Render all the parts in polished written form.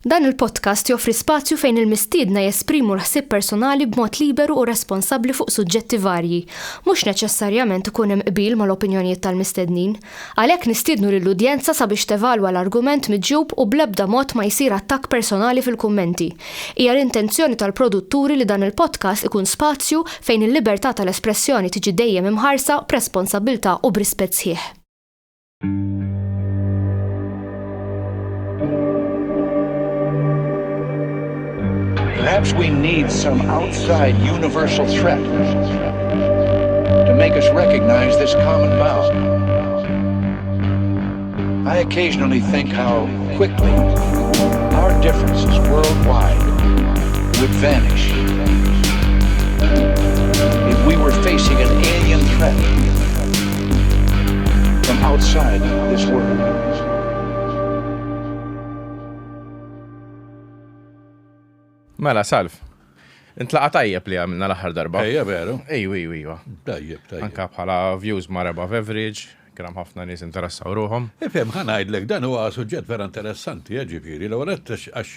Dan il-podcast joffri spazju fejn il-mistiedna jesprimu l-ħsieb personali b'mod liberu u responsabbli fuq suġġetti varji. Mhux neċessarjament ikun hemm qbil mal-opinjonijiet tal-mistednin. Għalhekk nistiednu lill-udjenza sabiex tevalwa l-argument miġjub u bl-ebda mod ma jsir attakk personali fil-kummenti. Hija l-intenzjoni tal-produtturi li dan il-podcast ikun spazju fejn il-libertà tal-espressjoni tiġi dejjem imħarsa b'responsabbiltà u b'rispett sħiħ. Perhaps we need some outside universal threat to make us recognize this common bond. I occasionally think how quickly our differences worldwide would vanish if we were facing an alien threat from outside this world. Mela, Salv, intlaqa tajjeb li għamilna l-aħħar darba. Ejja, veru. Ejju, ejju, ejju. Tajjeb, tajjeb. Anka bħala views mar above average, kien hemm ħafna nies interessaw ruħhom. Ifhem, ħa ngħidlek, dan huwa suġġett vera interessanti, eh, ġifieri, l-ewwel għax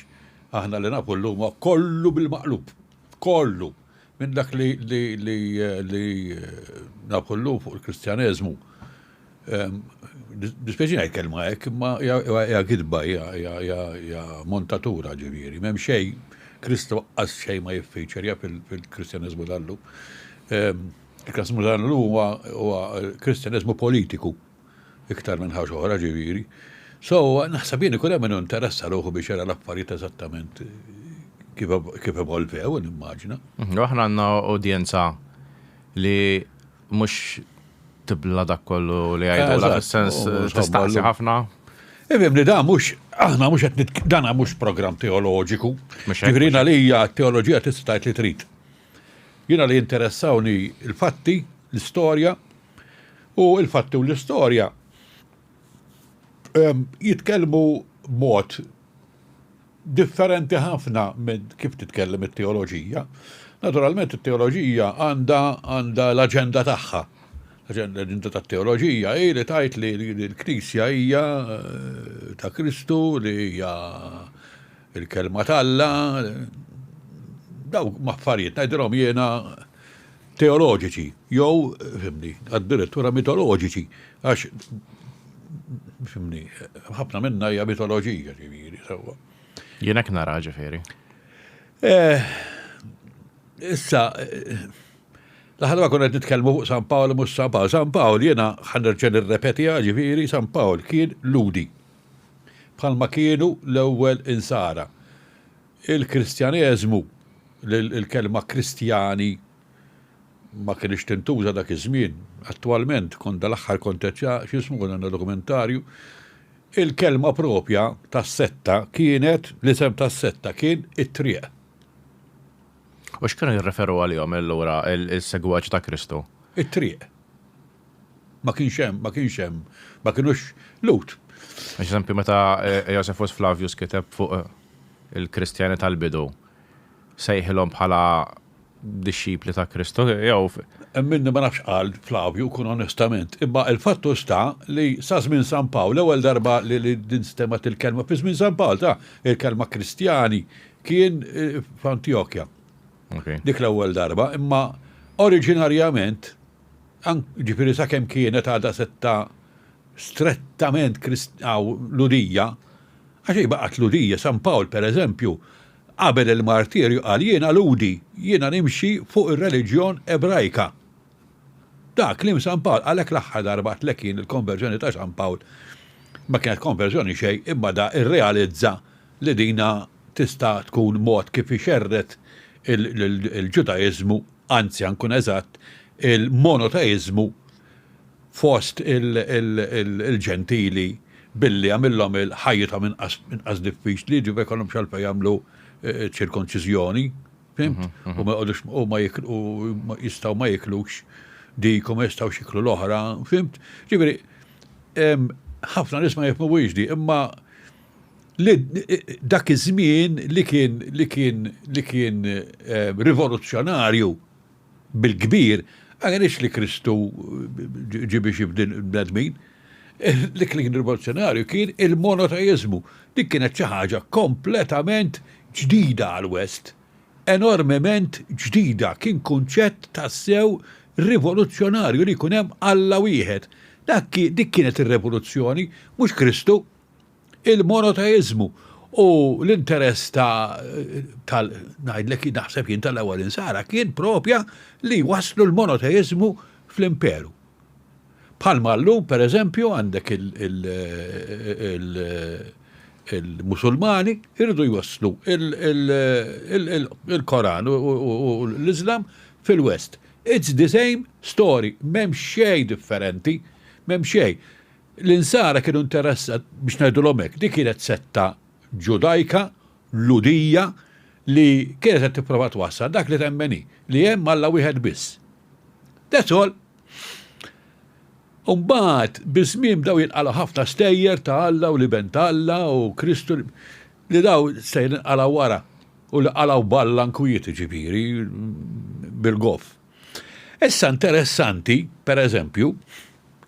aħna li nafu llum huwa kollu bil-maqlub. Kollu. Minn dak li li li li nafu llum fuq il-Kristjaneżmu. Dispjaċini ngħid kelma hekk, imma hija gidba, hija montatura ġifieri. M'hemm xejn, Kristu qas xejn ma jiffiċerja fil-Kristjaneżmu tal-lum. Il-Kristjaneżmu tal-lum huwa Kristjaneżmu politiku. Iktar minn ħaġa oħra ġifieri. So, naħseb jien ikun hemm min interessa ruħu biex jara l-affarijiet eżattament kif evolvew, nimmaġina. Mhm, u aħna għandna udjenza li mhux tibla dak kollu li jgħidu la fis-sens tistaqsi ħafna. Ifhem li da mhux aħna mhux qed dan mhux programm teoloġiku. Ġifieri għalija t-teoloġija tista' tgħid li trid. Jiena li jinteressawni l-fatti, l-istorja, U l-fatti u l-istorja ehm, jitkellmu mod differenti ħafna minn kif titkellem it-teoloġija. Naturalment it-teoloġija għandha għandha l-aġenda tagħha. L-aġenda tat-teoloġija hi li tgħid li l-Knisja hija eh, ta' Kristu, li hija il-kelma t'Alla. Dawk affarijiet ngħidilhom jiena teoloġiċi jew, fimni, addirittura mitoloġiċi, għax, fimni, ħafna minna hija mitoloġija ġifieri, sewwa. Jien hekk nara ġifieri. Eh, issa, eh, l-aħħar ma konna qed nitkellmu fuq San Pawl mhux San Pawl. San Pawl jiena ħa nerġa' nirrepetiha ġifieri San Pawl kien Lhudi. Bħalma kienu l-ewwel insara. Il-Kristjaneżmu, li l-kelma Kristjani ma kinitx tintuża dak iż-żmien, attwalment, kont dal-aħħar kont qed x'jismu kont għandna dokumentarju, il-kelma propja tas-setta kienet, l-isem tas-setta kien it-triq. U x'kienu jirreferu għalihom allura il-segwaċi ta' Kristu? It-triq. Ma kienx hemm, ma kienx hemm, ma kinux Lhud. Għax eżempju meta Josephus Flavius kiteb fuq il-Kristjani tal-bidu, sejħilhom bħala dixxipli ta' Kristu jew. Minni ma nafx qal Flavju, kun onestament, imma il-fattu sta li sa żmien San Pawl, l-ewwel darba li instemgħet il-kelma fi żmien San Pawl ta' il-kelma Kristjani kien f'Antjokja. Dik l-ewwel darba, imma oriġinarjament Jiġifieri sakemm kienet għadha setta strettament Lhudija, għax hi baqgħet Lhudija, San Pawl pereżempju, qabel il-martirju qal jiena Lhudi, jiena nimxi fuq ir-reliġjon Ebrajka. Dak kliem San Pawl, għalhekk l-aħħar darba għedtlek jien il-konverżjoni ta' San Pawl ma kienet konverżjoni xejn imma da rrealizza li dina tista' tkun mod kif ixerred il-Ġudaiżmu anzi ħa nkun eżatt, il-monoteiżmu fost il-Ġentili billi għamillhom ħajjithom inqas diffiċli, ġifieri ma jkollhomx għalfejn jagħmlu ċirkonċiżjoni, fhimt? U ma jqogħdux u ma jistgħu ma jiklux dik u ma jistgħux jiklu l-oħra, fhimt? Ġifieri ħafna nies ma jifhmuhiex di, imma li dak iż-żmien li kien li kien li kien eh, rivoluzzjonarju bil-kbir, ma kienx li Kristu ġie biex jibdil bnedmin. Li kien rivoluzzjonarju kien il-monoteiżmu. Dik kienet xi ħaġa kompletament ġdida għall-West. Enormement ġdida. Kien kunċett tassew rivoluzzjonarju li jkun hemm Alla wieħed. Dak dik kienet ir-revoluzzjoni, mhux Kristu. Il-monoteiżmu u l-interess ta' tal ngħidlek naħseb jien tal-ewwel insara kien propja li jwasslu l-monoteiżmu fl-imperu. Bħalma llum, per eżempju, għandek il-Musulmani jridu jwasslu il-Koran u l-Islam fil-West. It's the same story, m'hemm xejn differenti, m'hemm xejn. L-Insara kienu interessat, biex ngħidulhom hekk, dik kienet setta Ġudajka, Lhudija, li kienet qed tipprova twassal dak li temmen hi, li hemm Alla wieħed biss. That's all. U mbagħad biż-żmien bdew jinqalgħu ħafna stejjer ta' Alla u l-Iben ta' Alla u Kristu li daw stejjer inqalgħu wara u li qalgħu b'Alla nkwiet jiġifieri bil-goff. Issa interessanti, per eżempju,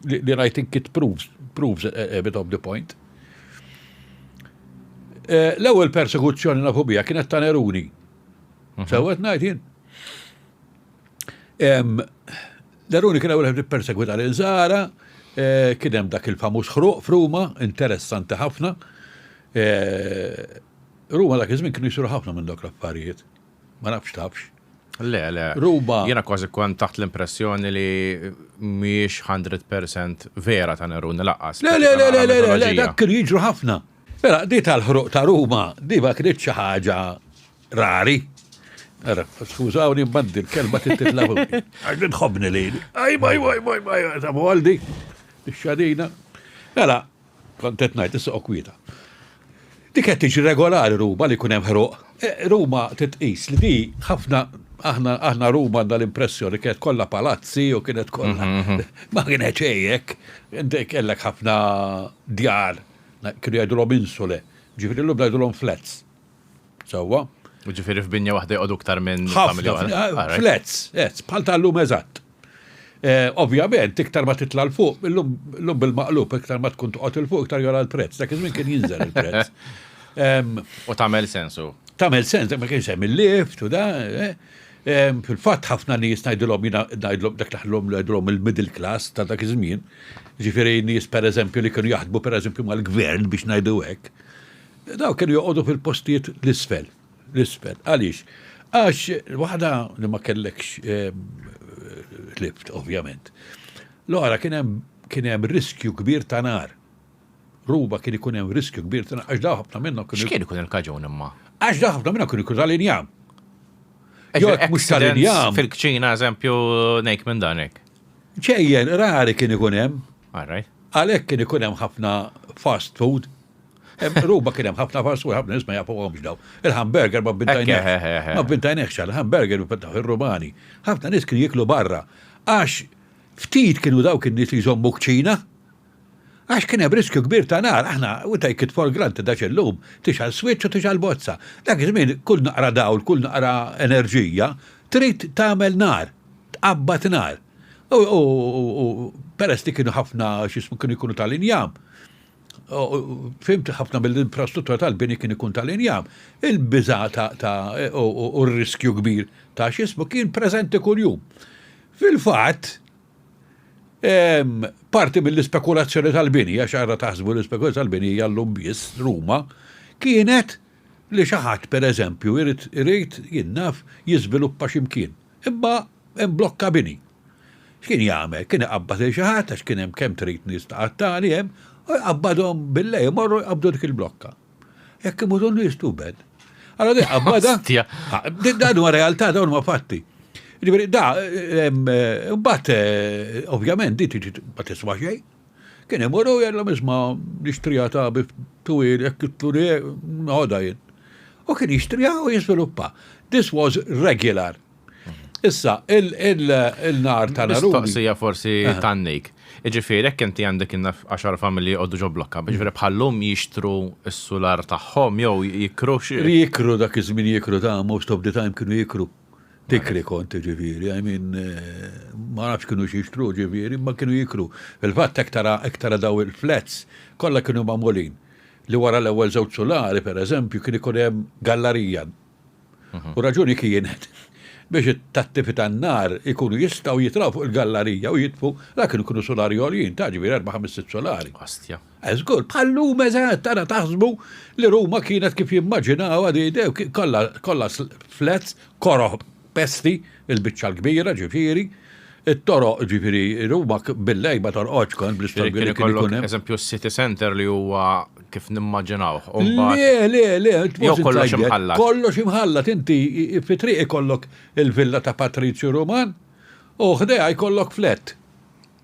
li I think it proves, proves a, a bit of the point. Eh, l-ewwel persekuzzjoni nafu biha kienet ta' Neruni. Mhm. Sewwet ngħid jien. Neruni kien ewwel wieħed ippersegwita lil Zara, eh, kien hemm dak il-famuż ħruq f'Ruma, interessanti ħafna. Eh, Ruma dak iż-żmien kienu jsiru ħafna minn dawk l-affarijiet. Ma nafx tafx. Le, le. Ruma. Jiena kważi kont taħt l-impressjoni li mhijiex 100% vera ta' Neruni laqqas. Le, le, le, le, le, le, dak kienu jiġru ħafna. Mela, di tal-ħruq ta' Ruma, di ma kinitx xi ħaġa rari. Ara, skużawni mbandi l-kelma titla Għax nħobni li. Aj, maj, maj, maj, maj, ta' għaldi, xadina. Mela, kont qed ngħid issa kwieta. Dik qed tiġi regolari Ruma li jkun hemm ħruq. E, Ruma titqis li di ħafna aħna aħna Ruma għandna l-impressjoni kienet kollha palazzi u kienet kollha. Mhm, mhm. Ma kienet hekk, inti kellek ħafna djar, kienu jgħidulhom insule, ġifieri llum ngħidulhom flats. Sewwa. Ġifieri f'binja waħda joqogħdu iktar minn familja waħda. Flats, flats, bħal tal-lum eżatt. Eh, ovvjament, iktar ma titla' 'l fuq, illum bil-maqlub, iktar ma tkun toqgħod 'il fuq, iktar jogħla l-prezz. Dak iż-żmien kien jinżel il-prezz. U tagħmel sensu. Tagħmel sens, ma kienx hemm il-lift u da. Eh. Fil-fatt ħafna nies ngħidilhom jiena ngħidilhom dak l-ħlom ngħidilhom il-middle class ta' dak iż-żmien. Ġifieri nies pereżempju li kienu jaħdmu pereżempju mal-gvern biex ngħidu hekk. Daw kienu joqogħdu fil-postijiet l-isfel, l-isfel. Għaliex? Għax waħda li ma kellekx ehm, lift, ovvjament. L-oħra kien hemm kien hemm riskju kbir ta' nar. Ruba kien ikun hemm riskju kbir ta' nar, għax daw ħafna minnhom kienu. X'kien ikun il-kaġun imma? Għax daw ħafna minnhom kienu jkunu tal-injam. Jew mhux tal-injam. Fil-kċina, eżempju, nejk minn danek. Ċejjen, rari kien ikun hemm. Għalhekk kien ikun hemm ħafna fast food. Ruba kien hemm ħafna fast food, ħafna nies ma jafuhomx daw. Il-hamburger ma bintajniex. Ma bintajniex il-hamburger bintaw ir-Rumani. Ħafna nies kienu jiklu barra. Għax ftit kienu dawk in-nies li jżommu kċina. Għax kien hemm riskju kbir ta' nar, aħna we take it for granted għax illum tixgħal switch u tixgħal bozza. Dak iż-żmien kull naqra dawl, kull naqra enerġija, trid tagħmel nar, tqabbad nar. U peress li kienu ħafna x'ismu kienu jkunu tal-injam, Fhimt ħafna mill-infrastruttura tal-bini kien ikun tal-injam. Il-biża' ta' u r-riskju kbir ta' x'ismu kien preżenti kuljum. Fil-fatt, parti mill-ispekulazzjoni tal-bini, għax ara taħsbu l-ispekulazzjoni tal-bini hija llum biss Ruma, kienet li xi ħadd pereżempju irid irid jien naf jiżviluppa xi mkien. Imma hemm blokka bini. X'kien jagħmel? Kien iqabbad lil xi ħadd għax kien hemm kemm trid nies ta' qattali hemm, u jqabbadhom billejl imorru jqabbdu dik il-blokka. Jekk imutu n-nies too bad. Allora di qabbada. Dan huwa realtà, dawn huma fatti. Ġifieri da, mbagħad eh, ovvjament di tiġi ma tiswa xejn. Kien imorru jgħidlhom isma' nixtriha ta' bi twil jekk ittuni noħodha jien. U kien jixtriha u jiżviluppa. This was regular. Issa, il-nar ta' Naruni. Mistoqsija forsi tannik. Iġifieri, jekk inti għandek inna għaxar familji joqogħdu ġo blokka, ġifieri bħal-lum jixtru s-sular tagħhom jew jikru xi. Jikru dak iż-żmien jikru ta' most of the time kienu jikru. Tikri kont ġifieri, I mean, ma nafx kienu xixtru ġifieri, ma kienu jikru. Fil-fatt hekk tara hekk tara daw il-flats kollha kienu magħmulin li wara l-ewwel żewġ sulari pereżempju kien ikun hemm gallarija. U raġuni kienet biex it-tattifi tan-nar ikunu jistgħu jitilgħu fuq il-gallarija u jitfu, la kienu kienu sulari għoljin, ta' ġifieri erba' ħames sitt sulari. Ostja. Żgur, bħal-lum eżatt, tara taħsbu li Ruma kienet kif jimmaġinawha di kollha kollha flats, koroh pesti, il-biċċa l-kbira ġifieri, it-toroq ġifieri Ruma bil-lejl ma torqodx kont bl-istorbju li kien ikun hemm. Eżempju s-city center li huwa kif nimmaġinawh. Le, le, le, jew kollox imħallat. Kollox imħallat, inti fi triq ikollok il-villa ta' Patrizju Ruman u ħdejha jkollok flat.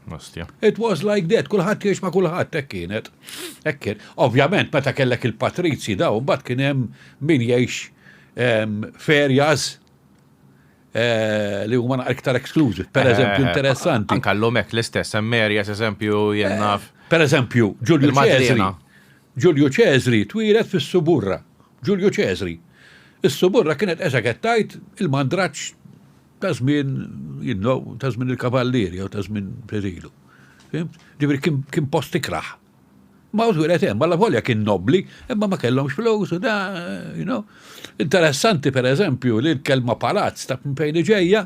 Ostja. It was like that, kulħadd jgħix ma' kulħadd, hekk kienet. Hekk kien. Ovvjament, meta kellek il-patrizji daw, mbagħad kien hemm min jgħix ehm, f'areas eh, li huma iktar exclusive. Per eh, eżempju, interessanti. Anka llum hekk l-istess, hemm areas eżempju jien eh, naf. Per eżempju, Ġulju Ċesri. Ġulju Ċesri twieled fis-Suburra. Ġulju Ċesri. Is-Suburra kienet eżatt tajt il-mandraġġ Ta' żmien, you know, ta' żmien il-kavallieri jew ta' żmien Perilu. Fimt? Ġifieri kien, kien post ikrah. Ma u twieled hemm, alla volja kien nobbli, imma ma kellhomx flus u da, you know. Interessanti per eżempju li l-kelma palazz ta' fejn ġejja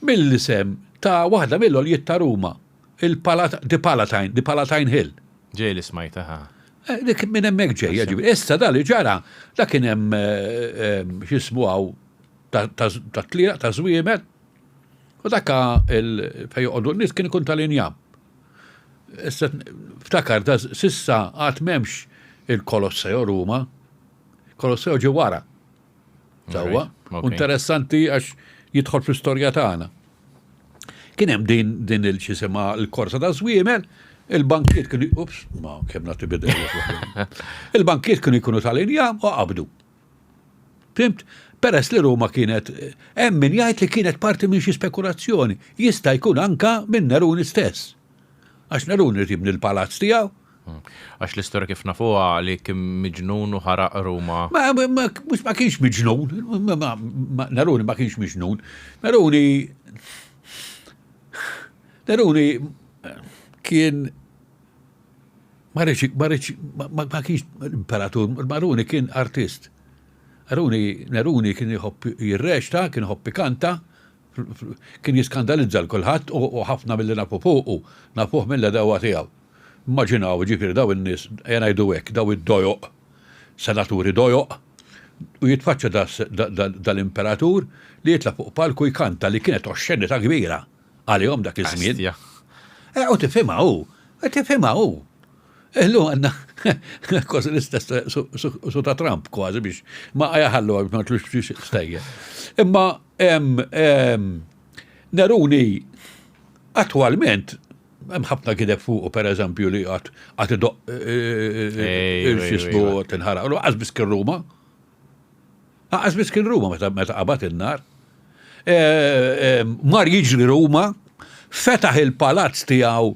mill-isem ta' waħda mill-għoljiet ta' Ruma, il-Palat, the Palatine, the Palatine Hill. Ġej li smajta, ha. Eh, dik minn hemmhekk ġejja, ġifieri. Issa da li ġara, da kien hemm eh, eh, x'ismu hawn ta' tlieraq ta' żwiemel u dakka fejn joqogħdu n-nies kien ikun tal-injam. Issa ftakar da sissa għad m'hemmx il-Kolosseo Ruma. Kolosseo ġie wara. Sewwa. Interessanti għax jidħol fl-istorja tagħna. Kien hemm din din il-xisimha l-korsa ta' żwiemel, il-bankiet kienu ups, ma kemm nagħti bidel. Il-bankiet kienu jkunu tal-injam u qabdu. Fimt? Peress li Ruma kienet, hemm min jgħid li kienet parti minn xi spekulazzjoni. Jista' jkun anka minn Neruni stess. Għax Neruni rid jibni l-palazz tiegħu. Hmm. Għax l-istorja kif nafuha li kien miġnun u ħaraq Ruma. Ma, ma, mhux ma kienx miġnun, Neruni ma kienx miġnun. Neruni Neruni kien Ma riedx, ma riedx, ma kienx imperatur, Maruni kien artist. Aruni, Neruni kien jħobb jirreċta, kien jħobb ikanta, kien jiskandalizza l kulħadd u ħafna milli nafu fuqu, nafuh mill-għedewwa tiegħu. Immaġinaw, ġifieri daw in-nies, ejja ngħidu hekk, daw id-dojoq, senaturi dojoq, u jitfaċċa dal-imperatur li jitla' fuq palku jkanta li kienet oxxenità kbira. għalihom dak iż-żmien. Eh, u tifhimha hu, eh, tifhimha hu. Illum għandna kważi l-istess su ta' Trump kważi biex ma jaħallu għal ma tlux biex stejjer. Imma Neruni attwalment hemm ħafna gideb fuqu pereżempju li qatt qatt idoq eh, eh, il-xismu tinħaraq. Qas biss kien Ruma. Lanqas biss kien Ruma meta meta qabad in-nar. Mar jiġri Ruma, fetaħ il-palazz tiegħu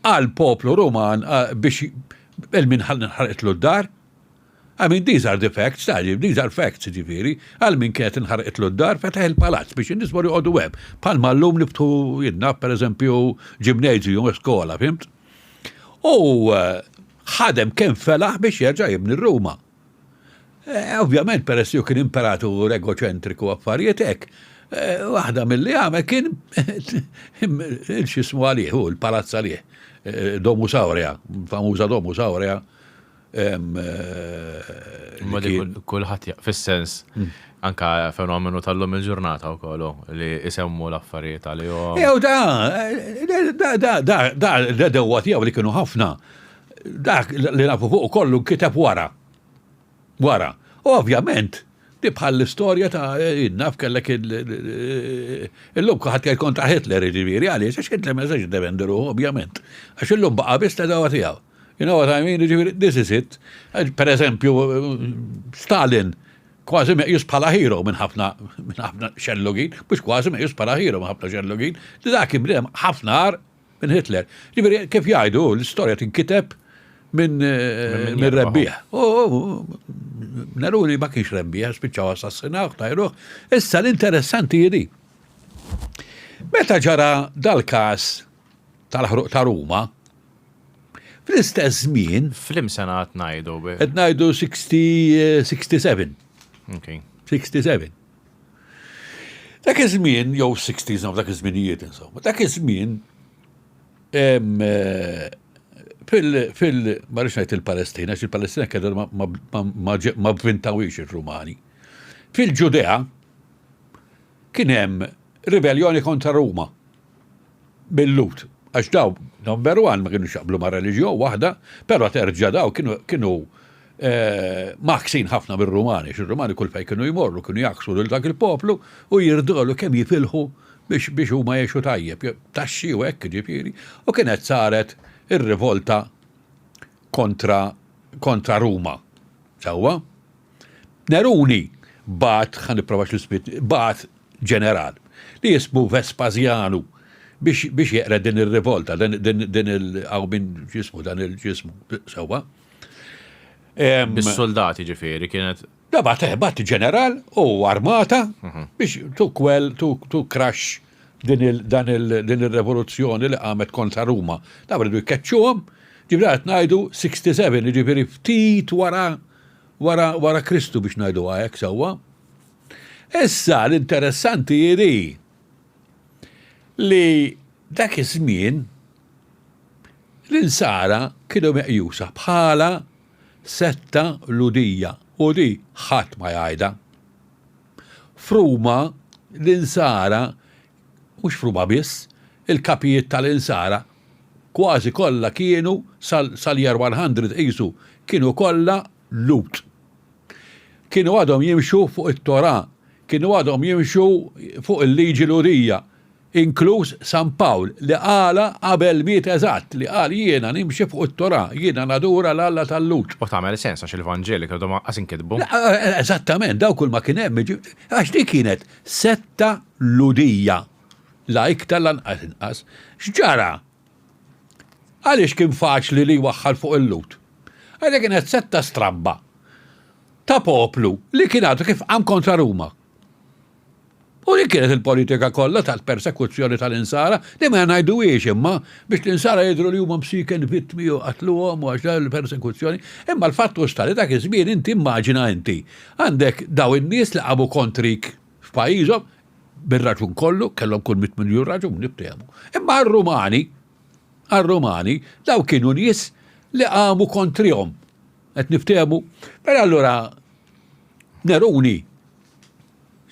għall-poplu Ruman biex il-min ħarqitlu d-dar. I mean, these are the facts, these are facts, ġifieri, għal min kienet inħarqitlu d-dar, fetaħ il-palazz biex in-nies marru joqogħdu hemm. Bħalma llum niftħu jien naf, pereżempju, gymnasium u skola, fimt? U ħadem kemm felaħ biex jerġa' jibni Ruma. Eh, ovvjament, peress li kien imperatur egoċentriku affarijiet hekk, eh, waħda mill-li għamel kien il-xismu għalih, u l-palazz għalih, eh, Domus Aurea, famuża Domus Aurea. Ma kulħadd fis-sens mm. anka fenomenu tal-lum il-ġurnata wkoll li isemmu l-affarijiet għalihom. Jew da, da, da, da, da, da, dewwa tiegħu li kienu ħafna. Dak li nafu fuq kollu nkiteb wara. Wara. U ovvjament, di bħal l-istorja ta' naf kellek illum kulħadd jgħid kontra Hitler jiġifieri għaliex għax Hitler ma jistax jiddefendi ruħu ovvjament. Għax illum baqa' biss l-għedawa tiegħu. You know what I mean? Jiġifieri this is it. Per eżempju, Stalin kważi meqjus bħala hero minn ħafna minn ħafna xellugin, mhux kważi meqjus bħala hero minn ħafna xellugin, li dak kien bniedem ħafna agħar minn Hitler. Ġifieri kif jgħidu, l-istorja tinkiteb minn min rebbieħ. U Neruni ma kienx rebbieħ, spiċċaw assassinawh, tajruh. Issa l-interessanti hi Meta ġara dal-każ tal-ħruq ta' Ruma, fl-istess żmien. F'liem sena qed ngħidu? Qed ngħidu 67. Okay. 67. Dak iż-żmien, jew 60s, dak iż-żminijiet insomma, dak iż-żmien fil, fil, ma rridx ngħid il-Palestina, għax il-Palestina kienu ma vvintawhiex ir-Rumani. Fil-Ġudea kien hemm ribellioni kontra Ruma bil-Lhud. Għax daw, number one, ma kienux jaqblu ma' reliġjon waħda, però terġa' daw kienu kienu eh, mgħakksin ħafna bir-Rumani, għax ir-Rumani kull fejn kienu jmorru kienu jgħakksu lil dak il-poplu u jirdolu kemm jifilħu biex biex huma jgħixu tajjeb, taxxi u hekk ġifieri, u kienet saret ir-rivolta kontra kontra Ruma. Sewwa? Neruni bagħat, ħa nipprova x'l-ismiet, bagħat ġeneral li jismu Vespasjanu biex biex jeqred din ir-rivolta, din din din il hawn min x'jismu dan il-ġismu, sewwa. Bis-suldati ġifieri kienet. Da bagħat eh, bagħat ġeneral u armata biex to quell, to to crush din il dan il din ir-revoluzzjoni li qamet kontra Ruma. Dawn riedu jkeċċuhom, ġifieri qed ngħidu 67, jiġifieri ftit wara wara wara Kristu biex ngħiduha hekk sewwa. Issa l-interessanti hi li li dak iż-żmien l-insara kienu meqjusa bħala setta Lhudija u di ħadd ma jgħidha. F'Ruma l-insara, mhux f'Ruma biss, il-kapijiet tal-insara kważi kollha kienu sal-year 100 qisu kienu kollha Lhud. Kienu għadhom jimxu fuq it-Torah, kienu għadhom jimxu fuq il-liġi Lhudija, inkluż San Pawl li qalha qabel miet eżatt, li qal jiena nimxi fuq it-Torah, jiena nadura l-Alla tal-Lhud. U tagħmel sens għax il-Vanġeli kienu għadhom anqas inkitbu. Eżattament, dawn kull ma kien hemm, għax dik kienet setta Lhudija, la iktar lanqas inqas. X'ġara? Għaliex kien faċli li jwaħħal fuq il-Lhud? Għaliex kienet setta stramba ta' poplu li kien għadu kif qam kontra Ruma. U li kienet il-politika kollha tal-persekuzzjoni tal-insara li ma ngħiduhiex imma biex l-insara jidhru li huma msiken vittmi u qatluhom u għax l-persekuzzjoni. Imma l-fatt hu sta li dak iż-żmien inti immaġina inti għandek daw in-nies li qamu kontrik f'pajjiżhom Bir-raġun kollu, kellhom kull mit miljun raġun, niftehmu. Imma għar-Rumani, għar-Rumani, daw kienu nies li qamu kontrihom. Qed niftehmu? Mela allura Neruni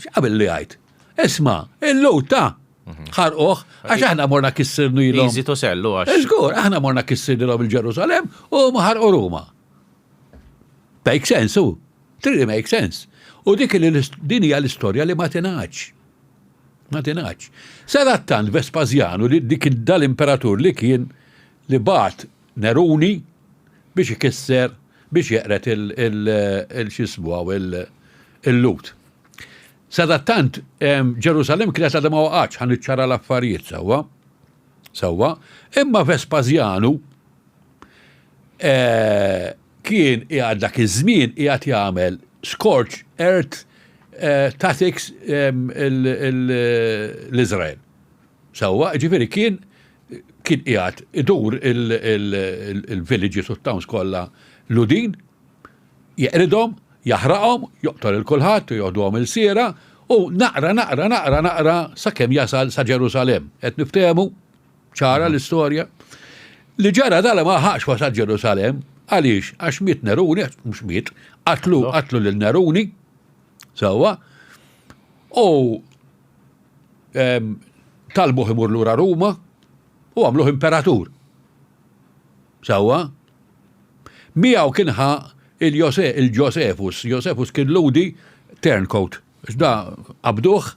x'qabel li jgħid? Isma' il-Lhud ta' mhm. ħarquh għax aħna morna kissirnilhom. Easy to sell għax. Żgur, aħna morna kissirnilhom il-Ġerusalemm u ma ħarqu Ruma. Make sense, u. Really make sense. U dik li din hija l-istorja li ma tingħadx. Ma tingħadx. Sadattant Vespasjanu li dik dal-imperatur li kien li bagħat Neruni biex ikisser biex jeqred il-xismu għaw il-Lhud. Sadattant Ġerusalemm kienet għadha ma waqgħetx ħa niċċara l-affarijiet sewwa. Sewwa, imma Vespasjanu Kien qiegħed dak iż-żmien qiegħed jagħmel scorch earth tactics l-Iżrael. Sewwa, ġifieri kien kien qiegħed idur il-villages u t-towns kollha Lhudin, jeqridhom, jaħraqhom, joqtol 'il kulħadd u joħduhom ilsiera u naqra naqra naqra naqra sakemm jasal sa Ġerusalemm. Qed niftehmu? Ċara l-istorja. Li ġara dala ma ħax wasal Ġerusalemm. Għaliex? Għax miet Neruni, mhux miet, qatlu qatlu lil Neruni. Sewwa. U talbuh imur lura Ruma u għamluh imperatur. Sewwa. Miegħu kien ħa il-Jose, il-Josefus. Josefus kien Lhudi turncoat. Għax da qabduh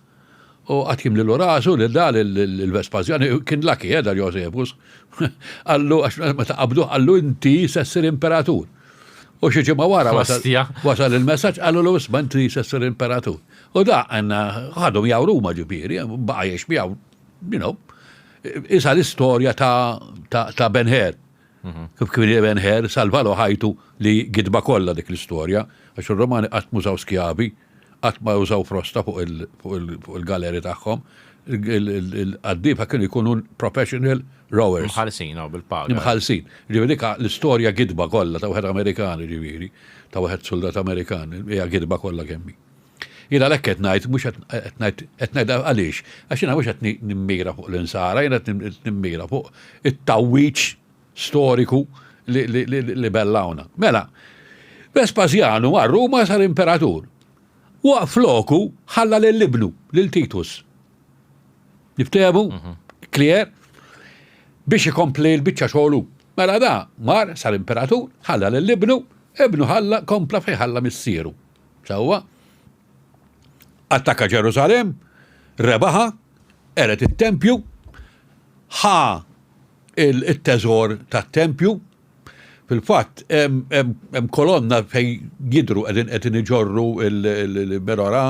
u qatt jimlilu rasu lil da lil Vespasjan, kien lucky eh dal Josefus. Qallu għax meta qabduh qallu inti se ssir imperatur. U xi ġimgħa wara wasal il-messaġġ qalulu isma' inti se ssir imperatur. U da għandna ħadu miegħu Ruma ġifieri, baqa' jgħix miegħu, you know. Isa l-istorja ta' Ben Hur. Kif kien Ben Hur salvalu ħajtu li gidba kollha dik l-istorja, għax ir-Rumani qatt m'użaw skjavi, qatt ma użaw frosta fuq il-galeri tagħhom. Il-qaddiefa kienu jkunu professional rowers. Imħallsin, oh, bil-paga. Imħallsin. Ġifieri dik l-istorja gidba kollha ta' wieħed Amerikan, ġifieri, ta' wieħed suldat Amerikan, hija gidba kollha kemm hi. Jien għalhekk qed ngħid, mhux qed ngħid, qed ngħid għaliex, għax jiena mhux qed nimmira fuq l-insara, jiena qed nimmira fuq it-tgħawwiġ storiku li bellawna. Mela, Vespasjanu mar Ruma sar imperatur. Waqf floku ħalla lil ibnu, lil Titus. Niftehmu? Mhm. Clear? Biex ikompli l-biċċa xogħlu. Mela da mar sar imperatur, ħalla lil ibnu, ibnu ħalla kompla fejn ħalla missieru. Sewwa. Attakka Ġerusalemm, rebaħha, qered it-tempju, ħa it-teżor tat-tempju. Fil-fatt, hemm kolonna fejn jidhru qegħdin qegħdin iġorru l-merora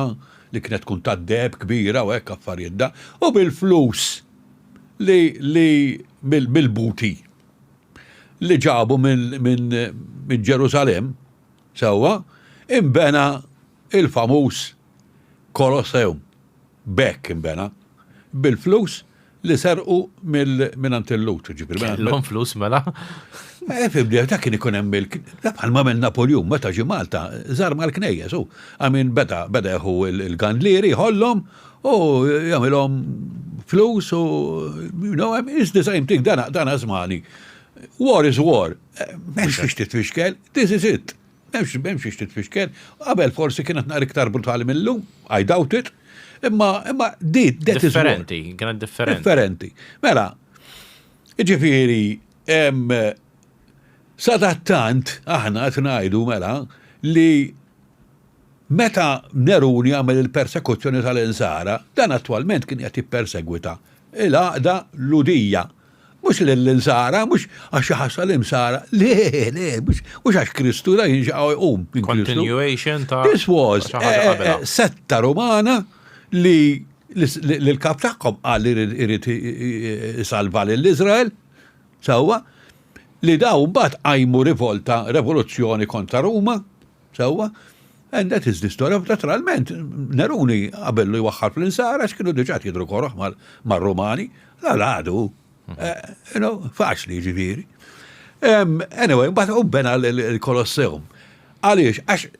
li kienet tkun tad-deheb kbira u hekk affarijiet da, u bil-flus li li mill-buti li ġabu minn Ġerusalemm, Sewwa, inbena il-famuż Kolosseum. B'hekk inbena. Bil-flus li serqu mingħand il-Lhud, jiġifieri mingħand. Kellhom flus mela? Eh, fimni, dak kien ikun hemm il bħal ma għamel Napoljun meta ġie Malta, żar mal-knejjes hu. I mean beda beda jieħu l-gandlieri jħollhom u jagħmilhom flus u you know, it's the same thing, dana dana żmani. War is war. M'hemmx fiex titfixkel, this is it. M'hemmx m'hemmx fiex titfixkel. Qabel forsi kienet naqra iktar brutali mil-lum, I doubt it. Imma imma di that is war. Differenti, kienet differenti. Differenti. Mela, jiġifieri sadattant aħna qed ngħidu mela li meta Neruni għamel il-persekuzzjoni tal-Insara, dan attwalment kien qed jippersegwita l-għaqda Lhudija. Mhux lill-Insara, mhux għax xi ħaġa tal-Imsara, le, le, mhux għax Kristu da jinxaqgħu jqum minn Kristu. Continuation ta' This was eh, eh, eh, setta Rumana li l-kap tagħhom qal li irid isalva lil Iżrael, sewwa, li daw mbagħad qajmu rivolta, revoluzzjoni kontra Ruma, sewwa, and that is the story of naturalment, Neruni qabellu jwaħħal fl-insara għax kienu diġà jidhru koroh mar-Rumani, la għadu, eh, you know, faċli ġifieri. Anyway, mbagħad u bena l-Kolosseum. Għaliex, għax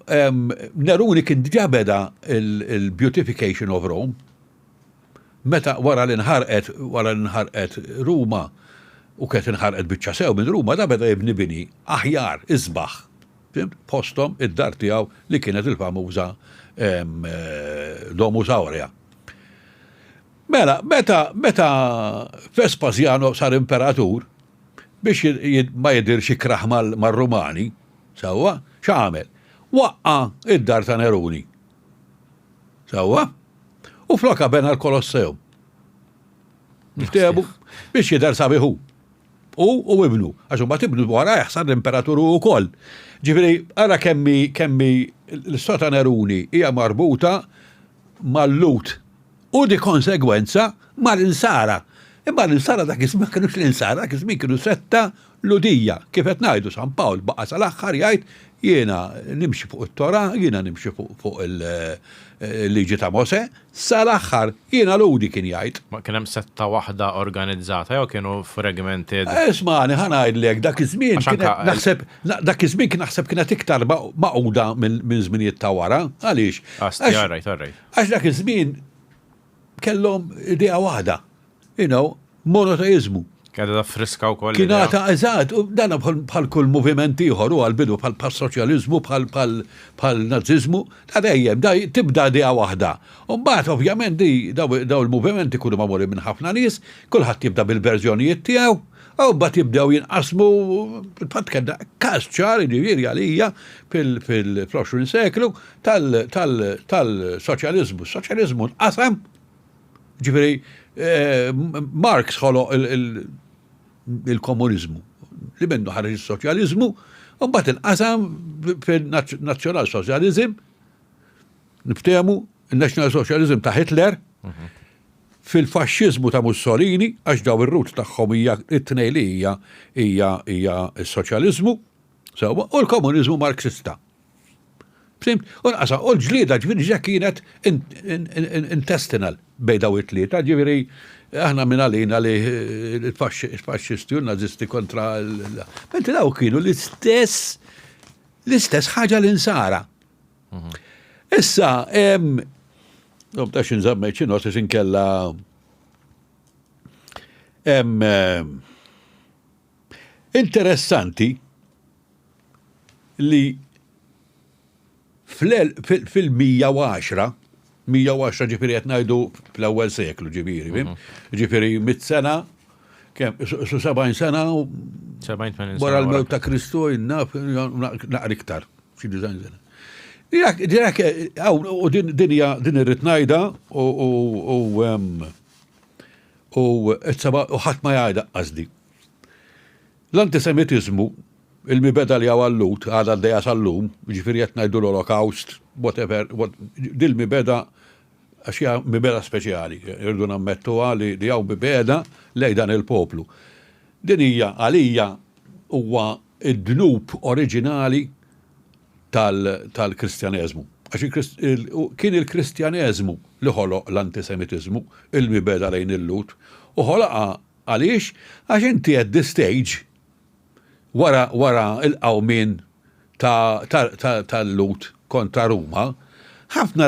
Neruni kien diġà beda il-beautification of Rome, Meta wara li nħarqet wara li nħarqet Ruma u kienet inħarqet biċċa sew minn Ruma da beda jibni bini aħjar, isbaħ. Fhimt? Fosthom id-dar tiegħu li kienet il-famuża Domus Aurea. Mela, meta meta Vespasiano sar imperatur, biex ma jidhirx ikrah mar-Rumani, sewwa, x'għamel? Waqqa' id-dar ta' Neruni. Sewwa? U flokha bena l-Kolosseum. Niftehmu biex jidher sabiħ hu. Hu u ibnu. Għax imbagħad ibnu warajh sar l-imperatur hu wkoll. Ġifieri ara kemmi kemmi l-istorja ta' Neruni hija marbuta mal-Lhud u di konsegwenza mal-Insara. Imma l-Insara dak iż-żmien ma kinux l-Insara, dak iż-żmien kienu setta Lhudija. Kif qed ngħidu San Pawl baqa' sal-aħħar jgħid jiena nimxi fuq it-Torah, jiena nimxi fuq il-liġi ta' Mosè, sal-aħħar jiena Lhudi kien jgħid. Ma kien hemm setta waħda organizzata jew kienu fragmented? Ismagħni ħa ngħidlek dak iż-żmien naħseb dak iż-żmien kien naħseb kienet iktar magħquda minn żminijiet ta' wara. Għaliex? Għax dak iż-żmien kellhom idea waħda. You know, monoteiżmu. Kienet għadha friska wkoll. Kien għadha, eżatt, u dan bħal kull moviment ieħor u għall-bidu bħal soċjaliżmu, bħal naziżmu, ta' dejjem, da tibda idea waħda. U mbagħad ovvjament di daw il-movimenti jkunu magħmulin minn ħafna nies, kulħadd jibda bil-verżjonijiet tiegħu, u mbagħad jibdew jinqasmu, fil-fatt kellna każ ċar jiġifieri għalija fil-20 seklu tal-soċjaliżmu. Is-soċjaliżmu nqasam Ġifieri, Marx ħoloq il-komuniżmu, li minnu ħareġ is-soċjaliżmu, u mbagħad inqasam fil-Nazzjonal Soċjaliżm, niftehmu, il-National Socialism ta' Hitler, mhm. fil-faxxiżmu ta' Mussolini, għax daw ir-root tagħhom hija it-tnejn li hija hija hija s-soċjaliżmu, sewwa, u l-komuniżmu Marxista. Fhimt? U nqasa, u l-ġlieda ġifieri ġa kienet intestinal bejn daw it-tlieta, ġifieri aħna minn għalina li l-faxxisti u l-nazisti kontra l. Mentri daw kienu l-istess l-istess ħaġa l-insara. Mhm. Issa, ta' xin zammejt xi noti inkella interessanti li fil-110, 110 ġifieri qed ngħidu fl-ewwel seklu ġifieri, mhm. ġifieri mit sena, kemm su 70 sena wara l-mewt ta' Kristu naf naqra iktar, xi design sena. Dik u din hija din irrid ngħidha u u u ħadd ma jgħidha qasdi. L-antisemitiżmu, il-mibegħda li hawn għal-Lhud għadha għaddejja sal-lum, jiġifieri qed ngħidu l-Olokawst, whatever, dil-mibegħda għax hija mibegħda speċjali, irridu nammettuha li hawn mibegħda lejn dan il-poplu. Din hija għalija huwa d-dnub oriġinali tal-Kristjaneżmu. Għax kien il-Kristjaneżmu li ħoloq l-antisemitiżmu, il-mibegħda lejn il-Lhud, u ħolaqha Għaliex? Għax inti at this stage, wara wara l-qawmien ta' tal-Lhud kontra Ruma, ħafna